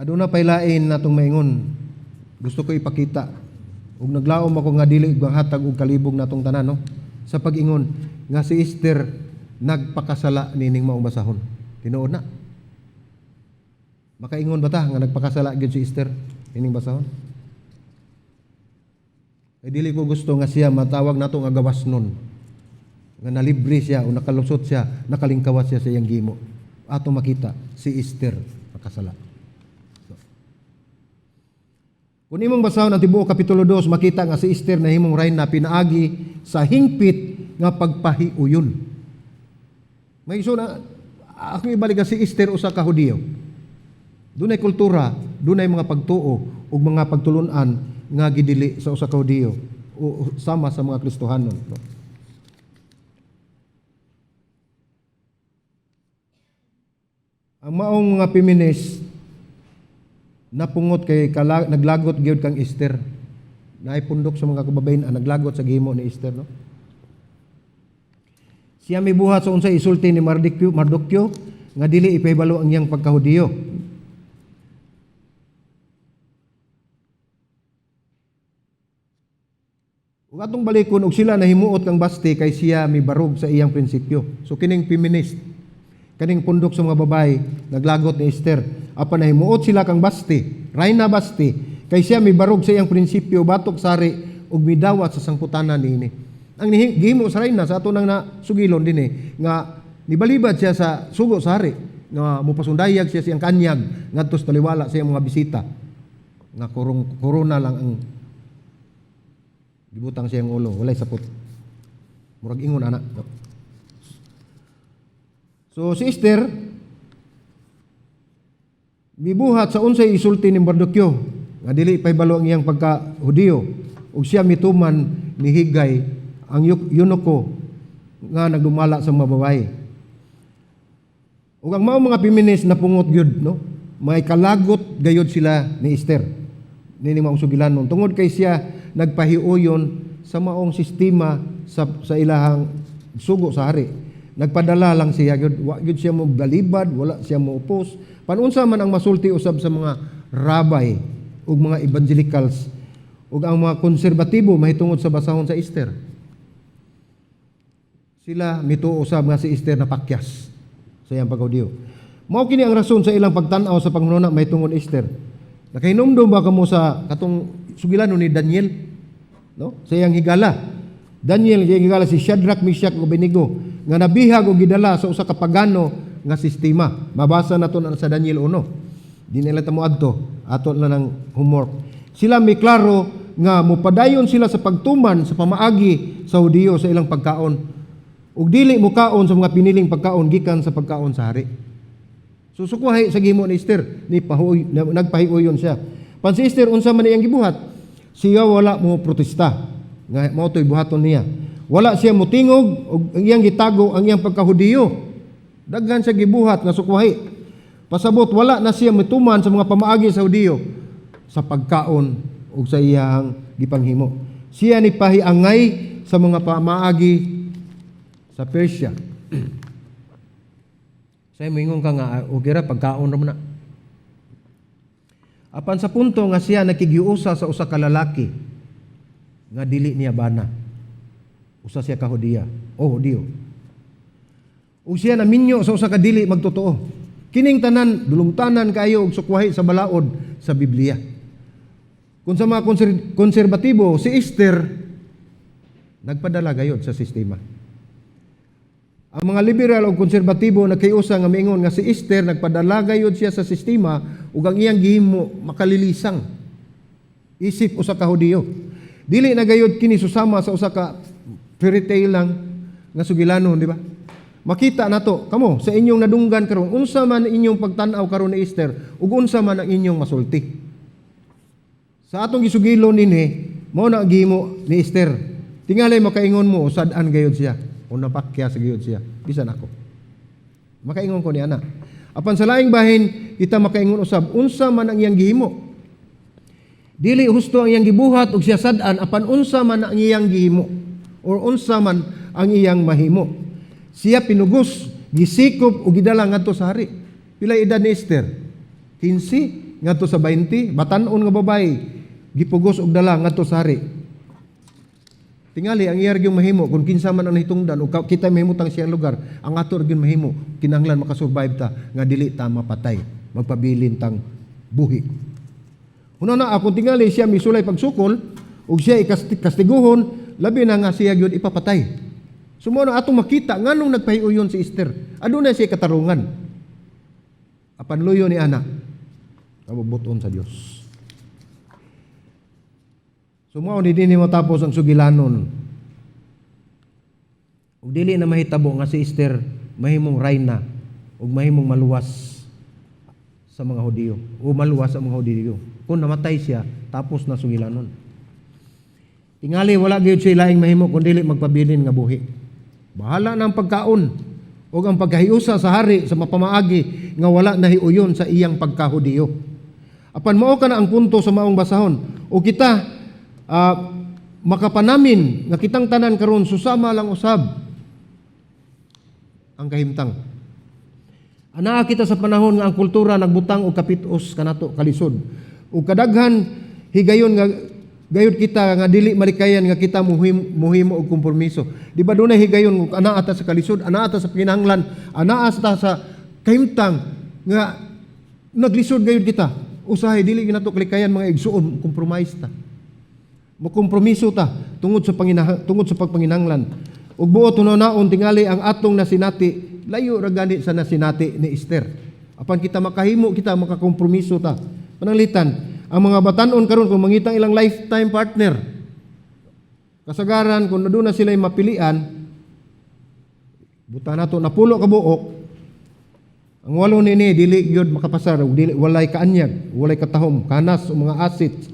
S1: Aduna paylain natong maingon. Gusto ko ipakita. Ug naglaom ako nga dili hatag og kalibog natong tanan, no? Sa pag-ingon nga si Esther nagpakasala nining maong basahon. Tinuod na. Makaingon ba ta nga nagpakasala gyud si Esther nining basahon? Kay dili ko gusto nga siya matawag nato nga gawas nun. Nga nalibre siya o nakalusot siya, nakalingkawas siya sa iyang gimo. Ato makita si Esther makasala. So, kung imong basahon ang tibuok kapitulo 2, makita nga si Esther nahimong rayna pinaagi sa hingpit nga pagpahiuyon. May iso na akong ibalik nga si Esther usa ka Hudiyo. Dunay kultura, dunay mga pagtuo ug mga pagtulun-an nga gidili sa usa ka Hudiyo o sama sa mga Kristohanon, no? Ang maong mga feminist napungot kay naglagot gyud kang Esther. Naay pundok sa mga kababayen ang naglagot sa gihimo ni Esther, no? Siya mibuhat sa unsay isulti ni Mardokyo nga dili ipahibalo ang iyang pagkahudiyo. Ug atong balikon og sila nahimuot kang Basti kay siya mibarog sa iyang prinsipyo. So kining feminist, kaning pundok sa mga babae, naglagot ni Esther. Apan nahimuot sila kang Basti, Reyna Basti, kay siya mibarog sa iyang prinsipyo batok sari ug midawat sa sangputanan niini. Ang gihimo sa reyna sa ato nang nasugilon dinhi nga nibalibad siya sa sugo sa hari nga mopasundayag siya siyang kanyag ngadto sa taliwala sa iyang mga bisita nga korona lang ang gibutang siyang ulo, walay sapot. Murag ingon ana. So si Esther mibuhat sa unsay isulti ni Mardokyo nga dili pahibalo ang iyang pagka-Hudiyo ug siya mituman ni Higay ang eunuko nga nagdumala sa mga babae. Ug ang mga feminist napungot gyud, no? May kalagot gayud sila ni Esther. Nini maong sugilanon tungod kay siya nagpahiuyon sa maong sistema sa ilahang sugo sa hari. Nagpadala lang siya gyud, wa gyud siya mo balibad, wala siya mo upos. Panunsa man ang masulti usab sa mga rabay ug mga evangelicals ug ang mga konserbatibo mahitungod sa basahon sa Esther. Sila mituo usab nga si Esther napakyas sa iyang paghudiyo. Mao kini ang rason sa ilang pagtan-aw sa panghunahuna mahitungod Esther. Nakahinumdom ba kamo sa katong sugilanon ni Daniel, no? Sa iyang higala. Daniel iyang higala si Shadrach, Meshach ug Abednego nga nabihag og gidala sa usa ka pagano nga sistema. Mabasa nato na sa Daniel 1. Di nila ta moadto, ato na ng homework. Sila miklaro nga mopadayon sila sa pagtuman sa pamaagi sa Hudiyo sa ilang pagkaon ug dili mukaon sa mga piniling pagkaon gikan sa pagkaon sa hari. Susukuhay sa gihimo ni Esther, ni pahuy, nagpahiuyon siya. Pan si Esther unsa man iyang gibuhat? Siya wala mo protesta. Nga mao to'y buhaton niya. Wala siya motingog ug ang iyang gitago ang iyang pagkahudiyo. Daghan siya gibuhat nga sukwahi. Pasabot wala na siya mituman sa mga pamaagi sa Hudiyo sa pagkaon ug sa iyang gipanghimo. Siya ni pahiangay sa mga pamaagi sa Persia. Say moingon ka nga okay ra pagkaon ra man na. Apan sa punto nga siya nakigiusa sa usa ka lalaki nga dili niya bana. Usa siya ka Hudiya o Hudiyo. Ug siya naminyo sa usa ka dili magtotoo. Kining tanan dulumtanan kaayo og sukwahi sa balaod sa Biblia. Kung sa mga konserbatibo, si Esther nagpadala gayod sa sistema. Ang mga liberal o konserbatibo nagkayusa nga miingon nga si Esther nagpadala gayod siya sa sistema ug ang iyang gihimo makalilisang isip usa ka Hudiyo. Dili na gayod kini susama sa usa ka fairy tale lang nga sugilanon, di ba? Makita nato kamo sa inyong nadunggan karon, unsa man inyong pagtan-aw karon ni Esther ug unsa man ang inyong masulti. Sa atong gisugilon dinhi, mao na ang gihimo ni Esther. Tingali makaingon mo, sad-an gayod siya o napakya sa gayod siya. Bisan ako, makaingon ko ni ana. Apan sa laing bahin, kita makaingon usab unsa man ang iyang gihimo. Dili husto ang iyang gibuhat ug siya sad-an, apan unsa man ang iyang gihimo or unsa man ang iyang mahimo. Siya pinugos, gisikop ug gidala ngadto sa hari. Pila edad ni Esther? 15 ngadto sa 20, batan-on nga babae, gipugos og dala ngadto sa hari. Tingali ang iya gyud mahimo kung kinsa man ang nahitungdan ug kita mahimutang siyang lugar, ang ato ra gyud mahimo, kinahanglan makasurvive ta nga dili ta mapatay, magpabilin tang buhi. Una na akong tingali siya misulay pagsukol ug siya ikastiguhon, labi na nga siya gyud ipapatay. So mao na atong makita nganong nagpahiuyon si Esther. Aduna siya katarungan. Apan luyo ni ana, kabubuton sa Dios. So mao ni dinhi matapos ang sugilanon. Ug dili na mahitabo nga si Esther mahimong rayna ug mahimong maluwas sa mga Hudiyo o maluwas sa mga Hudiyo. Kung namatay siya, tapos na sugilanon. Tingali wala gyud siya laing mahimo kun dili magpabilin nga buhi. Bahala na ang pagkaon ug ang pagkahiusa sa hari sa mapamaagi nga wala nahiuyon sa iyang pagkahudiyo. Apan mao kana ang punto sa maong basahon o kita makapanamin nga kitang tanan karon susama lang usab ang kahimtang. Anaa kita sa panahon nga ang kultura nagbutang og kapitos kanato kalisod. Ug kadaghan higayon nga gayud kita nga dili malikayan nga kita muhimo og kompromiso. Di ba dunay higayon kung anaa ta sa kalisod, anaa ta sa kinahanglan, anaa ta sa kahimtang nga naglisod gayud kita. Usahay dili gyud nato kalikayan, mga igsuon, compromise ta. Mokompromiso ta tungod sa pagpanginahanglan. Ug buot hunaon, tingali ang atong nasinati layo ra gani sa nasinati ni Esther. Apan kita makahimo, kita makakompromiso ta. Pananglitan, ang mga batanon karon kung mangitang ilang lifetime partner, kasagaran kung aduna sila mapilian, buta nato 10 ka buok, ang walo nini dili gyud makapasar ug dili, walay kaanyag, walay katahom, kanas o mga assets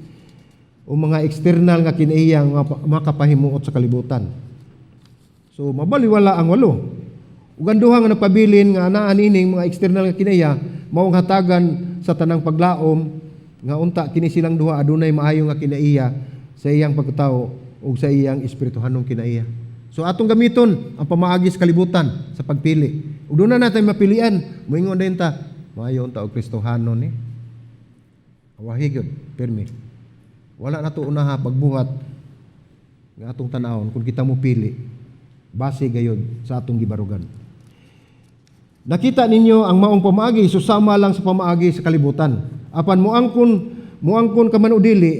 S1: o mga external nga kinaiya nga makapahimuot sa kalibutan. So mabaliwala ang walo. Ug ang duha nga nagpabilin nga anaa nining mga external nga kinaiya, mao ang hatagan sa tanang paglaom nga unta kini silang duha adunay maayo nga kinaiya sa iyang pagkatao ug sa iyang espirituhanong kinaiya. So atong gamiton ang pamaagi sa kalibutan sa pagpili. Ug doon na natin mapilian, moingon din ta, maayo unta og Kristohanon ni. Awahi gyud, pirmi. Wala na to unaha pagbuhat nga atong tan-awon kung kita mo pili base gayod sa atong gibarugan. Nakita ninyo ang maong pamaagi susama lang sa pamaagi sa kalibutan. Apan muangkon ka man o dili,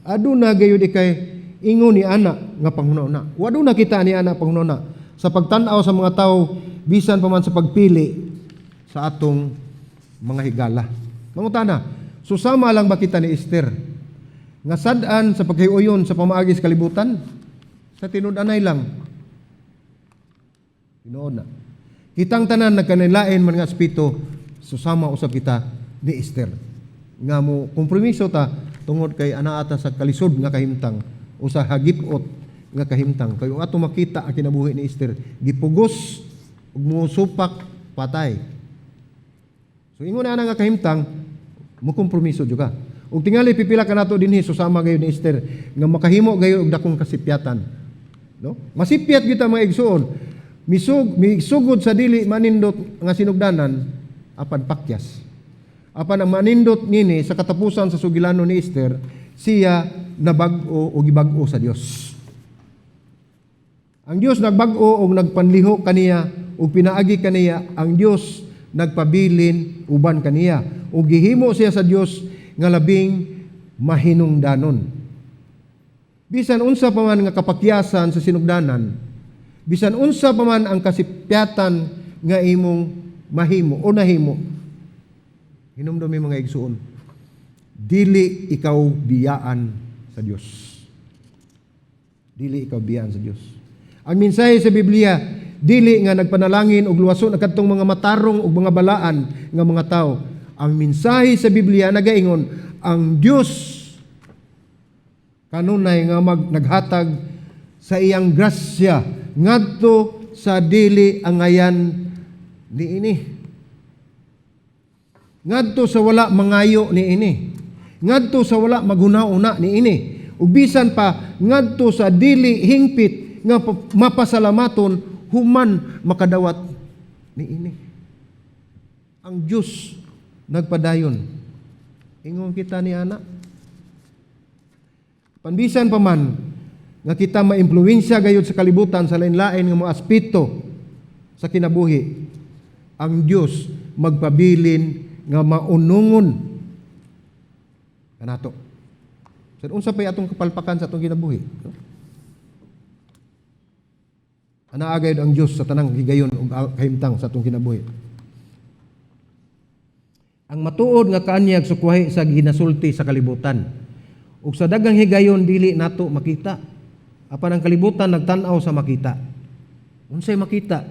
S1: aduna gayud ikay ingon ni ana nga panghuna-una. Wa na kita ni ana panghuna-una sa pagtan-aw sa mga tawo bisan pa man sa pagpili sa atong mga higala. Mangutana, susama lang ba kita ni Esther nga sad-an sa paghiuyon sa pamaagi sa kalibutan? Sa tinud-anay lang. Tinuod na. Kitang tanan nagkanilain man nga aspeto, susama usab kita ni Esther. Nga mo kompromiso ta tungod kay anaa ta sa kalisod nga kahimtang o sa hagipot nga kahimtang. Kay ato makita ang kinabuhi ni Esther, gipugos ug musupak patay. So ingon na nga kahimtang, mo kompromiso jud ka. Ug tingali pipila ka nato dinhi susama gayon ni Esther nga makahimo gayon og dakong kasipyatan. No? Masipyat kita, mga igsuon. Misugod sa dili manindot nga sinugdanan apan pakyas. Apan ang manindot nini sa katapusan sa sugilano ni Esther, siya nabag-o o gibag-o sa Dios. Ang Dios nagbag-o og nagpanlihok kaniya ug pinaagi kaniya. Ang Dios nagpabilin uban kaniya ug gihimo siya sa Dios nga labing mahinungdanon. Bisan unsa pa man nga kapakyasan sa sinugdanan, bisan unsa pa man ang kasipyatan nga imong mahimo o nahimo, hinumdumi, mga igsuon, dili ikaw biyaan sa Dios. Dili ikaw biyaan sa Dios. Ang mensahe sa Biblia, dili nga nagpanalangin og luwason ang kadtong mga matarong ug mga balaan nga mga tao. Ang mensahe sa Biblia nagaingon, ang Dios kanunay nga naghatag sa iyang grasya ngadto sa dili angayan niini. Ngadto sa wala mangayo niini. Ngadto sa wala maghuna-una niini. Ug bisan pa ngadto sa dili hingpit nga mapasalamaton human makadawat niini. Ang Dios nagpadayon. Ingon kita ni ana. Panbisan pa man nga kita maimpluwensya gayud sa kalibutan sa lain-lain nga mga aspeto sa kinabuhi, ang Dios magpabilin nga maunungon kanato. Sa unsa pay atong kapalpakan sa atong kinabuhi, no? Anaa gayud ang Dios sa tanang higayon ug kahimtang sa atong kinabuhi. Ang matuod nga kaanyag sukwahi sa ginasulti sa kalibutan. Ug sa daghang higayon dili nato makita. Apan ang kalibutan nagtan-aw sa makita. Unsay makita?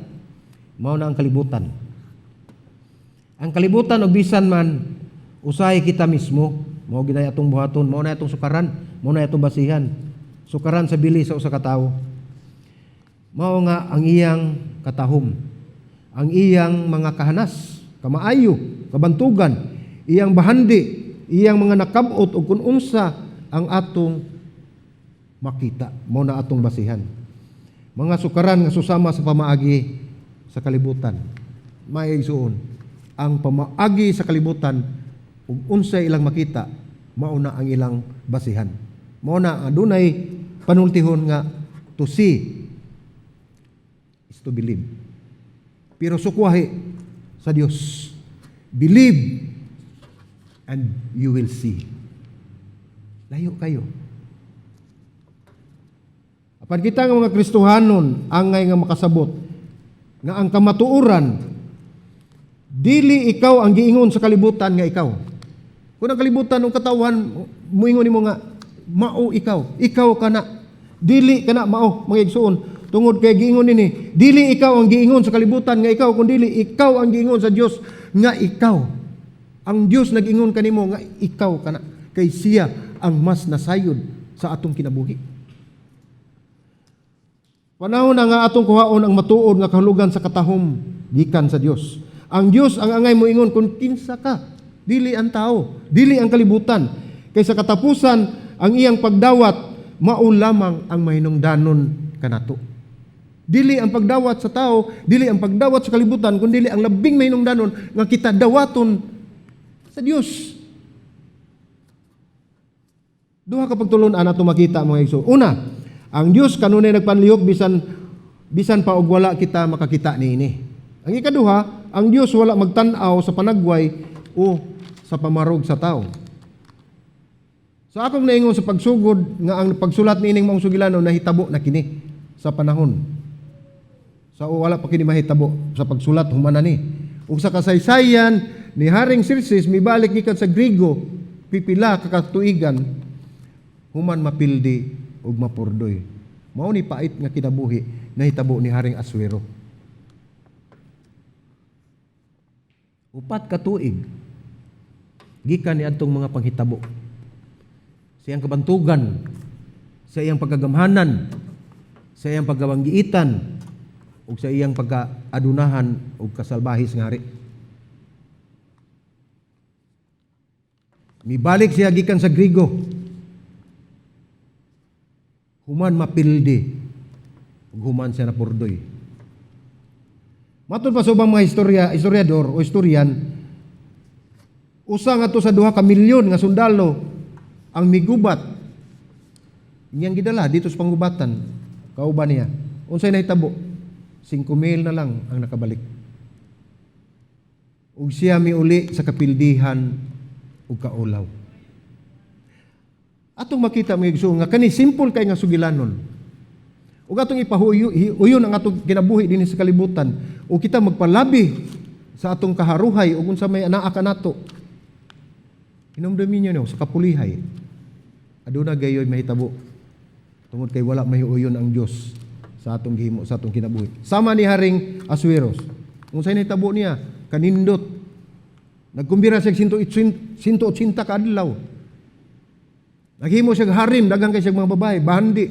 S1: Mao na ang kalibutan. Ang kalibutan og bisan man usahay kita mismo, mao ginay atong buhaton, mao na atong sukaran, mao na atong basihan. Sukaran sa bili sa usa ka tawo. Mao nga ang iyang katahom, ang iyang mga kahanas, kamaayo, kabantugan, iyang bahandi, iyang mga nakabot ug kun unsa ang atong makita, mao na atong basihan. Mga sukaran nga susama sa pamaagi sa kalibutan. Mga igsuon, ang pamaagi sa kalibutan ug unsay ilang makita, mao na ang ilang basihan. Mao na adunay panultihon nga "To see is to believe." Pero sukwahi sa Dios. "Believe and you will see." Layo kayo. Apan kita nga mga Kristohanon angay nga makasabot nga ang kamatuoran, dili ikaw ang giingon sa kalibutan nga ikaw. Kung ang kalibutan ug katawhan muingon nimo nga mao ikaw, ikaw kana. Dili kana mao, mga igsuon, tungod kay giingon nini, dili ikaw ang giingon sa kalibutan nga ikaw, kun dili ikaw ang giingon sa Dios nga ikaw. Ang Dios nag-ingon kanimo nga ikaw kana kay siya ang mas nasayod sa atong kinabuhi. Panahon na nga atong kuhaon ang matuod nga kahulugan sa katahom gikan sa Dios. Ang Dios ang angay moingon kung kinsa ka, dili ang tao, dili ang kalibutan. Kay sa katapusan, ang iyang pagdawat mao lamang ang mahinungdanon kanato. Dili ang pagdawat sa tao, dili ang pagdawat sa kalibutan, kun dili ang labing mahinungdanon nga kita dawaton sa Dios. Duha ka pagtulon-an ato makita, mga igsoon. Una, ang Dios kanunay nagpanlihok bisan bisan pa og wala kita makakita niini. Ang ikaduha, ang Dios wala magtan-aw sa panagway o sa pamarog sa tao. Sa akong naingon sa pagsugod nga ang pagsulat niining maong sugilanon nahitabo na kini sa panahon. Sa wala pa kini mahitabo sa pagsulat, human na ni. Ug sa kasaysayan ni Haring Xerxes, mibalik gikan sa Grigo pipila ka katuigan human mapildi ug mapurdoy. Mao ni pait nga kinabuhi nahitabo ni Haring Asuero. 4 ka tuig gikan ni adtong mga panghitabo. Sa iyang kabantugan, sa iyang pagkagamhanan, sa iyang pagkabanggiitan, ug sa iyang pagkaadunahan ug kasalbahis nga hari. Mibalik siya gikan sa Grigo. Human mapildi ug human siya napurdoy. Matod pa sa ubang mga istorya, istoryador o istoryan, usa nga to sa 2 ka milyon nga sundalo ang migubat. Iyang gidala dito sa panggubatan. Kauban niya. Unsay nahitabo? 5,000 na lang ang nakabalik. Ug siya miuli sa kapildihan ug kaulaw. Atong makita, mga igsoon, nga kani simple kay nga sugilanon. Ug atong ipahuyo uyon ang atong kinabuhi dinhi sa kalibutan ug kita magpalabi sa atong kaharuhay ug unsa may anaa kanato. Hinumdumi niyo sa kapulihay. Aduna gayoy mahitabo tungod kay wala mahiuyon ang Dios sa atong gihimo sa atong kinabuhi. Sama ni Haring Asueros. Kung sa'y nahitabo niya, kanindot. Nagkumbira siya 180 ka adlaw. Naghimo siya harim, daghan kay siya mga babae, bahandi.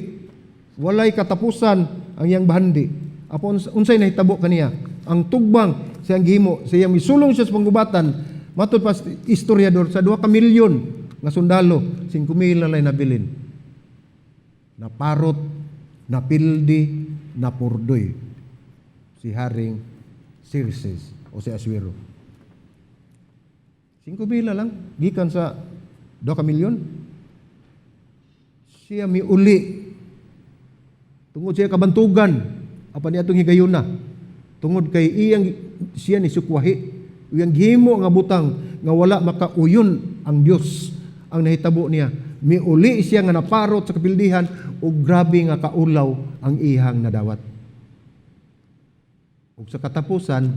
S1: Walay katapusan ang iyang bahandi. Apan unsay nahitabo kaniya? Ang tugbang siyang gihimo, siyang misulong siya sa panggubatan, matud pa sa istoryador, sa 2 ka milyon nga sundalo, 5,000 na lang nabilin. Naparot, napildi, napurdoy si Haring Xerxes o si Asuero. 5,000 lang, gikan sa 2 ka milyon. Siya miuli tungod siya kabantugan apan niya atong higayuna, tungod kay iyang siya ni sukwahi, iyang gihimo nga butang nga wala makauyon ang Dios. Ang nahitabo niya, miuli siya nga naparot sa kapildihan ug grabe nga kaulaw ang iyang nadawat. Ug sa katapusan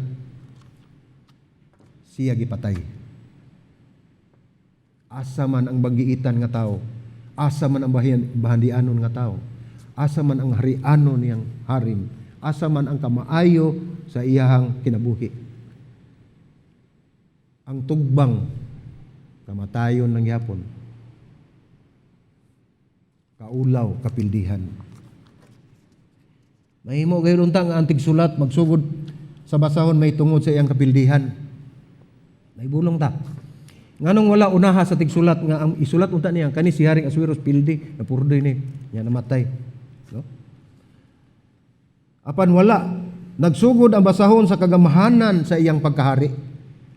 S1: siya gipatay. Asa man ang banggiitan nga tao? Asa man ang bahandianon nga tao? Asa man ang harianon niyang harim? Asa man ang kamaayo sa iyahang kinabuhi? Ang tugbang, kamatayon ng yapon. Kaulaw, kapildihan. Mahimo gayon unta nga ang tigsulat magsugod sa basahon may tungod sa iyang kapildihan. May bulong ta. Nganong wala unaha sa tigsulat nga ang isulat unta niya kani si Haring Asueros pildi, napurdoy ni nya, namatay, no? Apan wala, nagsugod ang basahon sa kagamahanan sa iyang pagkahari.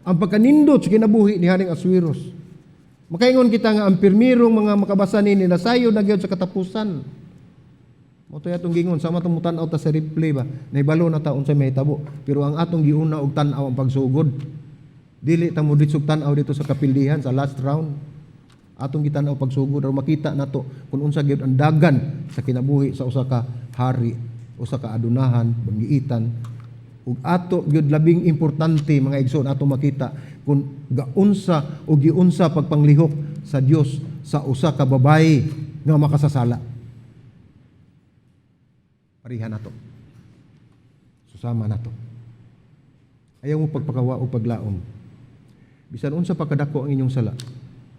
S1: Ang pagkanindot sa kinabuhi ni Haring Asueros. Makaingon kita nga ang pirmirong mga makabasa nini nasayod na gyud sa katapusan. Mao to atong gingon sama atong mutan-aw ta sa replay ba. Nahibalo na ta unsay mahitabo, pero ang atong giuna og tan-aw ang pagsugod. Dili ta mo ditsog tan-aw dito sa kapildihan sa last round. Atong gitan-aw pagsugod aron makita nato kung unsa gyud ang dagan sa kinabuhi sa usa ka hari, usa ka adunahan, banggiitan. Ug ato gyud labing importante, mga igsoon, ato makita kung gaunsa o giunsa pagpanglihok sa Dios sa usa ka babayi nga makasasala. Parihan nato. Susama nato. Ayaw mo pagpakawa o paglaom. Bisan unsa pa kadako ang inyong sala.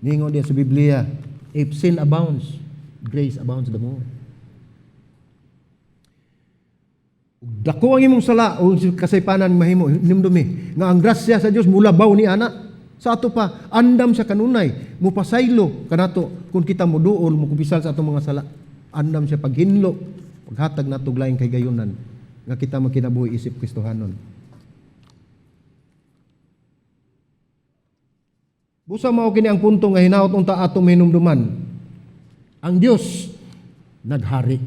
S1: Ningon diya sa Biblia, if sin abounds, grace abounds the more. Ug dako ang imong sala o kasaypanan mahimo, hinumdumi nga ang grasya sa Dios mulabaw ni ana. Sa ato pa, andam sa kanunay, mupasaylo kanato kung kita moduol, mokumpisal sa atong mga sala. Andam siya paghinlo, paghatag nato og laing kahigayunan nga kita magkinabuhi isip Kristohanon. Busa mao kini ang punto nga hinaot unta atong mahinumduman. Ang Dios naghari.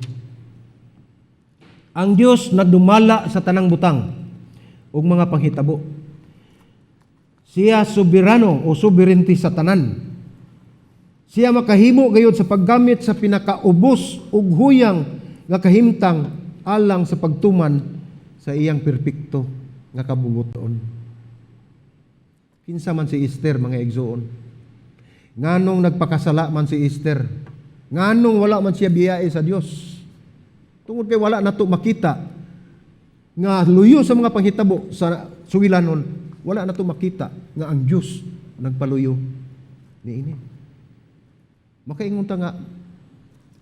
S1: Ang Dios nagdumala sa tanang butang ug mga panghitabo. Siya soberano o sovereignty sa tanan. Siya makahimo gayud sa paggamit sa pinakaubos ug huyang nga kahimtang alang sa pagtuman sa iyang perpekto nga kabubuton. Kinsa man si Esther, mga igsoon? Nganong nagpakasala man si Esther? Nganong wala man siya biyae sa Dios? Tungod kay wala nato makita nga luyo sa mga panghitabo sa sugilanon, wala nato makita nga ang Dios nagpaluyo niini. Makaingon ta nga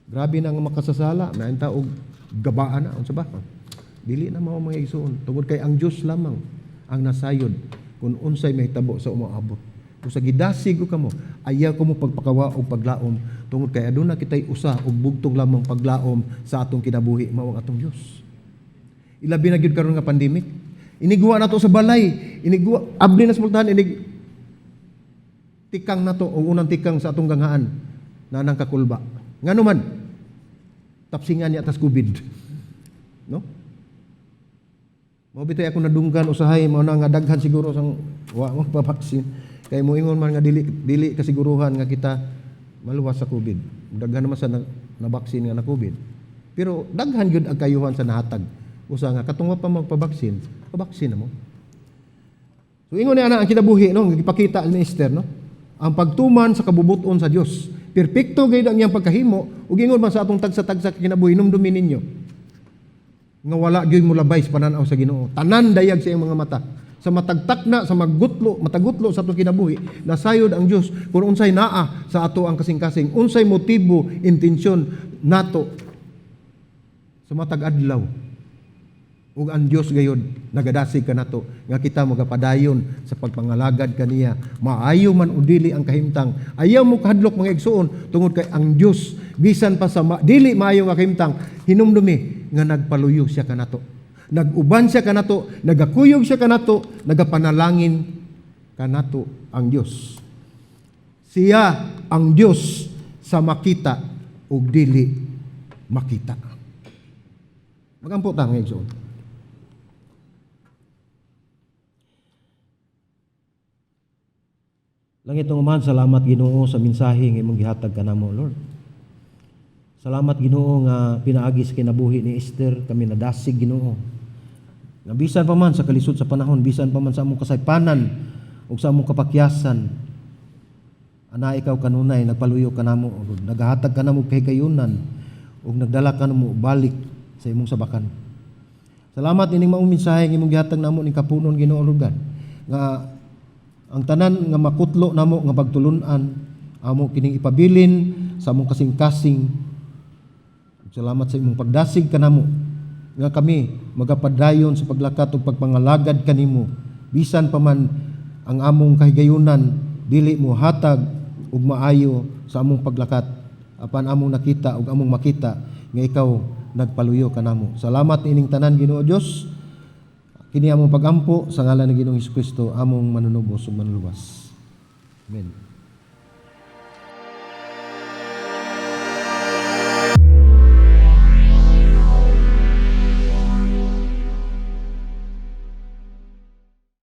S1: grabe na nga makasasala, may ta og gabaan na unsa ba? Dili na mao, mga igsoon, tungod kay ang Dios lamang ang nasayod kung unsay mahitabo sa umaabot. Kung sa gidasig ko kamo, ayaw ko mo pagpakawa o paglaom tungod kay aduna kitay usa og bugtong lamang paglaom sa atong kinabuhi, mao ang atong Dios. Ilabi na gyud karon nga pandemic. Iniguwa nato sa balay, iniguwa abli na sa pultahan, inig tikang nato o unang tikang sa atong ganghaan na nang kakulba. Ngano man tapsingan niya tas COVID. No? Mao bitay ako nadunggan usahay, mao na nga daghan siguro sang wa mo pa-vaccine kay moingon man nga dili dili kasiguruhan nga kita maluwas sa COVID. Daghan naman sa na vaccine nga na COVID. Pero daghan gyud ang kayuhan sa nahatag. Usa nga katong wa pa magpa-vaccine, pa-vaccine na mo. So ingon ni ana ang kinabuhi, no, gipakita ni Esther, no. Ang pagtuman sa kabubuton sa Dios. Perpekto gayud ang iyang pagkahimo ug ingon man sa atong tagsa-tagsa kinabuhi, hinumdumi ninyo nga wala gyud molabay sa pananaw sa Ginoo. Tanan dayag sa iyang mga mata. Sa matag takna, sa maggutlo, matagutlo sa atong kinabuhi, nasayod ang Dios kung unsay naa sa ato ang kasing-kasing, unsay motibo, intensyon nato sa matag adlaw. Ug ang Dios gayod nagadasig kanato nga kita magapadayon sa pagpangalagad kaniya, maayo man o dili ang kahimtang. Ayaw mo kahadlok, mga igsuon, tungod kay ang Dios, bisan pa sa dili maayo nga kahimtang, hinumdumi nga nagpaluyo siya kanato, nag-uban siya kanato, nagakuyog siya kanato, nagapanalangin kanato ang Dios. Siya ang Dios sa makita ug dili makita. Magampo ta, mga igsoon. Langit nga Amahan, salamat, Ginoo, sa mensahe nga imong gihatag kanamo, Lord. Salamat, Ginoo, nga pinaagi sa kinabuhi ni Esther kami nadasig, Ginoo. Nga bisan pa man sa kalisod sa panahon, bisan pa man sa among kasaypanan ug sa among kapakyasan, ana ikaw kanunay nagpaluyo kanamo, Lord. Nagahatag kanamo kahigayunan ug nagdala kanamo balik sa imong sabakan. Salamat ining maong mensahe nga imong gihatag namo ning kapunon, Ginoo Lord God, nga ang tanan nga makutlo namo nga pagtulun-an, amo kining ipabilin sa among kasing-kasing. Salamat sa imong pagdasig kanamo nga kami magapadayon sa paglakat ug pagpangalagad kanimo bisan pa man ang among kahigayunan dili mo hatag ug maayo sa among paglakat, apan among nakita ug among makita nga ikaw nagpaluyo kanamo. Salamat ining tanan, Ginoo Dios. Kini among pagampo sa ngalan ng Ginoong Hesus Kristo, among manunubos ug manluluwas. Amen.